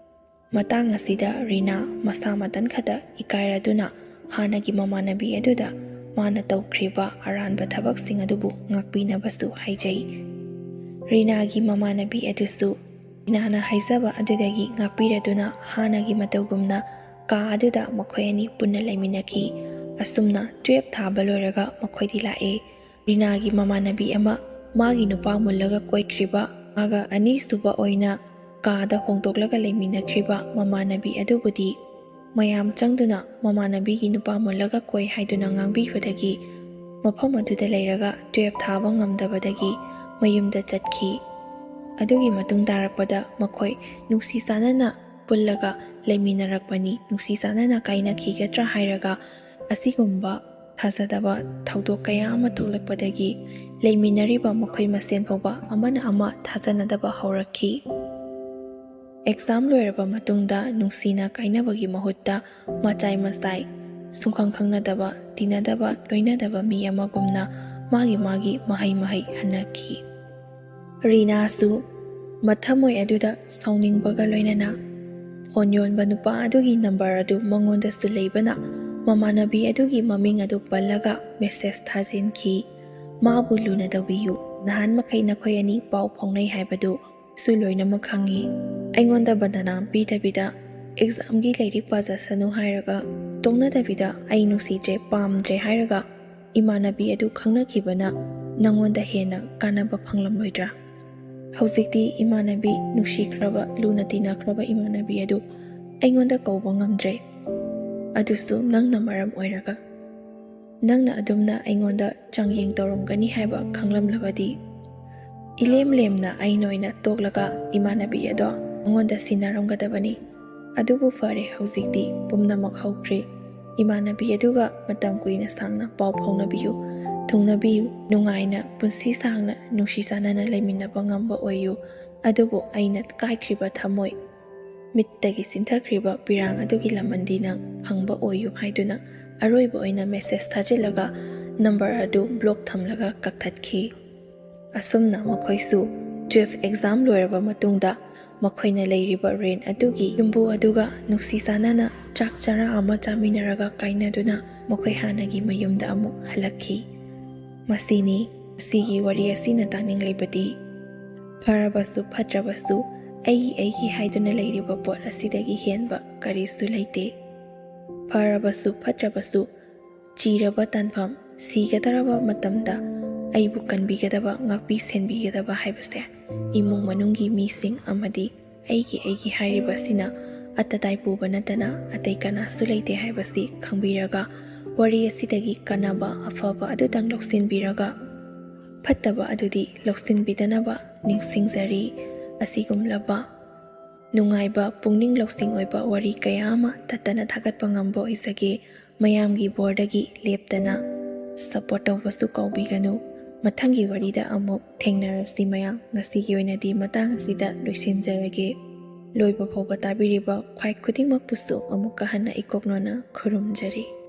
ꯃꯇꯥꯡ ꯑꯁꯤꯗ ꯔꯤꯅꯥ ꯃꯁꯥ ꯃꯊꯟ ꯈꯛꯇ ꯏꯀꯥꯏꯔꯗꯨꯅ ꯍꯥꯟꯅꯒꯤ ꯃꯃꯥꯟꯅꯕꯤ ꯑꯗꯨꯗ ꯃꯥꯅ ꯇꯧꯈ꯭ꯔꯤꯕ ꯑꯔꯥꯟꯕ ꯊꯕꯛꯁꯤꯡ ꯑꯗꯨꯕꯨ ꯉꯥꯛꯄꯤꯅꯕꯁꯨ ꯍꯥꯏꯖꯩ꯫ ꯔꯤꯅꯥꯒꯤ ꯃꯃꯥꯟꯅꯕꯤ ꯑꯗꯨꯁꯨ ꯔꯤꯅꯥꯅ ꯍꯥꯏꯖꯕ ꯑꯗꯨꯗꯒꯤ ꯉꯥꯛꯄꯤꯔꯗꯨꯅ ꯍꯥꯟꯅꯒꯤ ꯃꯇꯧꯒꯨꯝꯅ ꯀꯥ ꯑꯗꯨꯗ ꯃꯈꯣꯏ ꯑꯅꯤ ꯄꯨꯟꯅ ꯂꯩꯃꯤꯟꯅꯈꯤ꯫ ꯑꯁꯨꯝꯅ ꯇꯨꯌꯦꯜꯞ ꯊꯥꯕ ꯂꯣꯏꯔꯒ ꯃꯈꯣꯏꯗꯤ ꯂꯥꯛꯑꯦ꯫ ꯔꯤꯅꯥꯒꯤ ꯃꯃꯥꯟꯅꯕꯤ ꯑꯃ, ꯃꯥꯒꯤ ꯅꯨꯄꯥ ꯃꯨꯜꯂꯒ ꯀꯣꯏꯈ꯭ꯔꯤꯕ, ꯃꯥꯒ ꯑꯅꯤꯁꯨꯕ ꯑꯣꯏꯅ ꯀꯥꯗ ꯍꯣꯡꯗꯣꯛꯂꯒ ꯂꯩꯃꯤꯟꯅꯈ꯭ꯔꯤꯕ ꯃꯃꯥꯟꯅꯕꯤ ꯑꯗꯨꯕꯨꯗꯤ ꯃꯌꯥꯝ ꯆꯪꯗꯨꯅ ꯃꯃꯥꯟꯅꯕꯤꯒꯤ ꯅꯨꯄꯥ ꯃꯨꯜꯂꯒ ꯀꯣꯏ ꯍꯥꯏꯗꯨꯅ ꯉꯥꯡꯕꯤꯕꯗꯒꯤ ꯃꯐꯝ ꯑꯗꯨꯗ ꯂꯩꯔꯒ ꯇꯨꯌꯦꯜꯞ ꯊꯥꯕ ꯉꯝꯗꯕꯗꯒꯤ ꯃꯌꯨꯝꯗ ꯆꯠꯈꯤ꯫ ꯑꯗꯨꯒꯤ ꯃꯇꯨꯡ ꯇꯥꯔꯛꯄꯗ ꯃꯈꯣꯏ ꯅꯨꯡꯁꯤ ꯆꯥꯟꯅꯅ ꯄꯨꯜꯂꯒ ꯂꯩꯃꯤꯟꯅꯔꯛꯄꯅꯤ꯫ ꯅꯨꯡꯁꯤ ꯆꯥꯟꯅꯅ ꯀꯥꯏꯅꯈꯤꯒꯗ꯭ꯔꯥ ꯍꯥꯏꯔꯒ ꯑꯁꯤꯒꯨꯝꯕ ꯊꯥꯖꯗꯕ ꯊꯧꯗꯣꯛ ꯀꯌꯥ ꯑꯃ ꯊꯣꯛꯂꯛꯄꯗꯒꯤ ꯂꯩꯃꯤꯟꯅꯔꯤꯕ ꯃꯈꯣꯏ ꯃꯁꯦꯟ ꯐꯥꯎꯕ ꯑꯃꯅ ꯑꯃ ꯊꯥꯖꯅꯗꯕ ꯍꯧꯔꯛꯈꯤ꯫ ꯑꯦꯛꯖꯥꯝ ꯂꯣꯏꯔꯕ ꯃꯇꯨꯡꯗ ꯅꯨꯡꯁꯤꯅ ꯀꯥꯏꯅꯕꯒꯤ ꯃꯍꯨꯠꯇ ꯃꯆꯥꯏ ꯃꯆꯥꯏ, ꯁꯨꯡꯈꯪ ꯈꯪꯅꯗꯕ, ꯇꯤꯟꯅꯗꯕ, ꯂꯣꯏꯅꯗꯕ ꯃꯤ ꯑꯃꯒꯨꯝꯅ ꯃꯥꯒꯤ ꯃꯥꯒꯤ ꯃꯍꯩ ꯃꯍꯩ ꯍꯟꯅꯈꯤ꯫ ꯔꯤꯅꯥꯁꯨ ꯃꯊꯃꯣꯏ ꯑꯗꯨꯗ ꯁꯥꯎꯅꯤꯡꯕꯒ ꯂꯣꯏꯅꯅ ꯐꯣꯟ ꯌꯣꯟꯕ ꯅꯨꯄꯥ ꯑꯗꯨꯒꯤ ꯅꯝꯕꯔ ꯑꯗꯨ ꯃꯉꯣꯟꯗꯁꯨ ꯂꯩꯕꯅ ꯃꯃꯥꯟꯅꯕꯤ ꯑꯗꯨꯒꯤ ꯃꯃꯤꯡ ꯑꯗꯨ ꯄꯜꯂꯒ ꯃꯦꯁꯦꯖ ꯊꯥꯖꯤꯟꯈꯤ꯫ "ꯃꯥꯕꯨ ꯂꯨꯅ ꯇꯧꯕꯤꯌꯨ꯫ ꯅꯍꯥꯟ ꯃꯈꯩ ꯅꯈꯣꯏ ꯑꯅꯤ ꯄꯥꯎ ꯐꯥꯎꯅꯩ ꯍꯥꯏꯕꯗꯨ ꯁꯨ ꯂꯣꯏꯅꯃꯛ ꯈꯪꯉꯤ꯫ ꯑꯩꯉꯣꯟꯗ ꯕꯟꯗꯅꯥ ꯄꯤꯗꯕꯤꯗ ꯑꯦꯛꯖꯥꯝꯒꯤ ꯂꯥꯏꯔꯤꯛ ꯄꯥꯖꯁꯅꯨ ꯍꯥꯏꯔꯒ, ꯇꯣꯛꯅꯗꯕꯤꯗ ꯑꯩ ꯅꯨꯡꯁꯤꯗ꯭ꯔꯦ, ꯄꯥꯝꯗ꯭ꯔꯦ ꯍꯥꯏꯔꯒ ꯏꯃꯥꯟꯅꯕꯤ ꯑꯗꯨ ꯈꯪꯅꯈꯤꯕꯅ ꯅꯪꯉꯣꯟꯗ ꯍꯦꯟꯅ ꯀꯥꯟꯅꯕ ꯐꯪꯂꯝꯂꯣꯏꯗ꯭ꯔꯥ? ꯍꯧꯖꯤꯛꯇꯤ ꯏꯃꯥꯟꯅꯕꯤ, ꯅꯨꯡꯁꯤꯈ꯭ꯔꯕ, ꯂꯨꯅ ꯇꯤꯟꯅꯈ꯭ꯔꯕ ꯏꯃꯥꯟꯅꯕꯤ ꯑꯗꯨ ꯑꯩꯉꯣꯟꯗ ꯀꯧꯕ ꯉꯝꯗ꯭ꯔꯦ꯫ ꯑꯗꯨꯁꯨ ꯅꯪꯅ ꯃꯔꯝ ꯑꯣꯏꯔꯒ꯫ ꯅꯪꯅ ꯑꯗꯨꯝꯅ ꯑꯩꯉꯣꯟꯗ ꯆꯥꯡꯌꯦꯡ ꯇꯧꯔꯝꯒꯅꯤ ꯍꯥꯏꯕ ꯈꯪꯂꯝꯂꯕꯗꯤ, ꯏꯂꯦꯝ ꯂꯦꯝꯅ ꯑꯩꯅ ꯑꯣꯏꯅ ꯇꯣꯛꯂꯒ ꯏꯃꯥꯟꯅꯕꯤ ꯑꯗꯣ ꯅꯉꯣꯟꯗ ꯁꯤꯟꯅꯔꯝꯒꯗꯕꯅꯤ꯫ ꯑꯗꯨꯕꯨ ꯐꯔꯦ, ꯍꯧꯖꯤꯛꯇꯤ ꯄꯨꯝꯅꯃꯛ ꯍꯧꯈ꯭ꯔꯦ꯫ ꯏꯃꯥꯟꯅꯕꯤ ꯑꯗꯨꯒ ꯃꯇꯝ ꯀꯨꯏꯅ ꯁꯥꯡꯅ ꯄꯥꯎ ꯐꯥꯎꯅꯕꯤꯌꯨ, ꯊꯨꯡꯅꯕꯤꯌꯨ, ꯅꯨꯡꯉꯥꯏꯅ ꯄꯨꯟꯁꯤ ꯁꯥꯡꯅ ꯅꯨꯡꯁꯤ ꯆꯥꯟꯅꯅ ꯂꯩꯃꯤꯟꯅꯕ ꯉꯝꯕ ꯑꯣꯏꯌꯨ꯫ ꯑꯗꯨꯕꯨ ꯑꯩꯅ ꯀꯥꯏꯈ꯭ꯔꯤꯕ ꯊꯃꯣꯏ, ꯃꯤꯠꯇꯒꯤ ꯆꯤꯟꯊꯈ꯭ꯔꯤꯕ ꯄꯤꯔꯥꯡ ꯑꯗꯨꯒꯤ ꯂꯃꯟꯗꯤ ꯅꯪ ꯐꯪꯕ ꯑꯣꯏꯌꯨ" ꯍꯥꯏꯗꯨꯅ ꯑꯔꯣꯏꯕ ꯑꯣꯏꯅ ꯃꯦꯁꯦꯖ ꯊꯥꯖꯤꯜꯂꯒ ꯅꯝꯕꯔ ꯑꯗꯨ ꯕ꯭ꯂꯣꯛ ꯊꯝꯂꯒ ꯀꯛꯊꯠꯈꯤ꯫ ꯑꯁꯨꯝꯅ ꯃꯈꯣꯏꯁꯨ ꯇꯨꯋꯦꯜꯐ ꯑꯦꯛꯖꯥꯝ ꯂꯣꯏꯔꯕ ꯃꯇꯨꯡꯗ ꯃꯈꯣꯏꯅ ꯂꯩꯔꯤꯕ ꯔꯦꯟ ꯑꯗꯨꯒꯤ ꯌꯨꯝꯕꯨ ꯑꯗꯨꯒ ꯅꯨꯡꯁꯤ ꯆꯥꯟꯅꯅ ꯆꯥꯛ ꯆꯔꯥ ꯑꯃ ꯆꯥꯃꯤꯟꯅꯔꯒ ꯀꯥꯏꯅꯗꯨꯅ ꯃꯈꯣꯏ ꯍꯥꯟꯅꯒꯤ ꯃꯌꯨꯝꯗ ꯑꯃꯨꯛ ꯍꯜꯂꯛꯈꯤ꯫ ꯃꯁꯤꯅꯤ ꯃꯁꯤꯒꯤ ꯋꯥꯔꯤ ꯑꯁꯤꯅ ꯇꯥꯛꯅꯤꯡꯂꯤꯕꯗꯤ, ꯐꯔꯕꯁꯨ ꯐꯠꯇ꯭ꯔꯕꯁꯨ ꯑꯩꯒꯤ ꯑꯩꯒꯤ ꯍꯥꯏꯗꯨꯅ ꯂꯩꯔꯤꯕ ꯄꯣꯠ ꯑꯁꯤꯗꯒꯤ ꯍꯦꯟꯕ ꯀꯔꯤꯁꯨ ꯂꯩꯇꯦ꯫ ꯐꯔꯕꯁꯨ ꯐꯠꯇ꯭ꯔꯕꯁꯨ ꯆꯤꯔꯕ ꯇꯥꯟꯐꯝ, ꯁꯤꯒꯗꯧꯔꯕ ꯃꯇꯝꯗ ꯑꯩꯕꯨ ꯀꯟꯕꯤꯒꯗꯕ, ꯉꯥꯛꯄꯤ ꯁꯦꯟꯕꯤꯒꯗꯕ ꯍꯥꯏꯕꯁꯦ ꯏꯃꯨꯡ ꯃꯅꯨꯡꯒꯤ ꯃꯤꯁꯤꯡ ꯑꯃꯗꯤ ꯑꯩꯒꯤ ꯑꯩꯒꯤ ꯍꯥꯏꯔꯤꯕꯁꯤꯅ ꯑꯇꯇꯥꯏ ꯄꯨꯕ ꯅꯠꯇꯅ ꯑꯇꯩ ꯀꯅꯥꯁꯨ ꯂꯩꯇꯦ ꯍꯥꯏꯕꯁꯤ ꯈꯪꯕꯤꯔꯒ, ꯋꯥꯔꯤ ꯑꯁꯤꯗꯒꯤ ꯀꯥꯟꯅꯕ ꯑꯐꯕ ꯑꯗꯨꯇꯪ ꯂꯧꯁꯤꯟꯕꯤꯔꯒ, ꯐꯠꯇꯕ ꯑꯗꯨꯗꯤ ꯂꯧꯁꯤꯟꯕꯤꯗꯅꯕ ꯅꯤꯡꯁꯤꯡꯖꯔꯤ꯫ ꯑꯁꯤꯒꯨꯝꯂꯕ ꯅꯨꯡꯉꯥꯏꯕ, ꯄꯨꯛꯅꯤꯡ ꯂꯧꯁꯤꯡ ꯑꯣꯏꯕ ꯋꯥꯔꯤ ꯀꯌꯥ ꯑꯃ ꯇꯠꯇꯅ ꯊꯥꯒꯠꯄ ꯉꯝꯕ ꯑꯣꯏꯖꯒꯦ꯫ ꯃꯌꯥꯝꯒꯤ ꯕꯣꯔꯗꯒꯤ ꯂꯦꯞꯇꯅ ꯁꯞꯄꯣꯔꯠ ꯇꯧꯕꯁꯨ ꯀꯥꯎꯕꯤꯒꯅꯨ꯫ ꯃꯊꯪꯒꯤ ꯋꯥꯔꯤꯗ ꯑꯃꯨꯛ ꯊꯦꯡꯅꯔꯁꯤ ꯃꯌꯥꯝ꯫ ꯉꯁꯤꯒꯤ ꯑꯣꯏꯅꯗꯤ ꯃꯇꯥꯡ ꯑꯁꯤꯗ ꯂꯣꯏꯁꯤꯟꯖꯔꯒꯦ꯫ ꯂꯣꯏꯕ ꯐꯥꯎꯕ ꯇꯥꯕꯤꯔꯤꯕ ꯈ꯭ꯋꯥꯏ ꯈꯨꯗꯤꯡꯃꯛꯄꯨꯁꯨ ꯑꯃꯨꯛꯀ ꯍꯟꯅ ꯏꯀꯣꯛꯅꯣꯅ ꯈꯨꯔꯨꯝꯖꯔꯤ꯫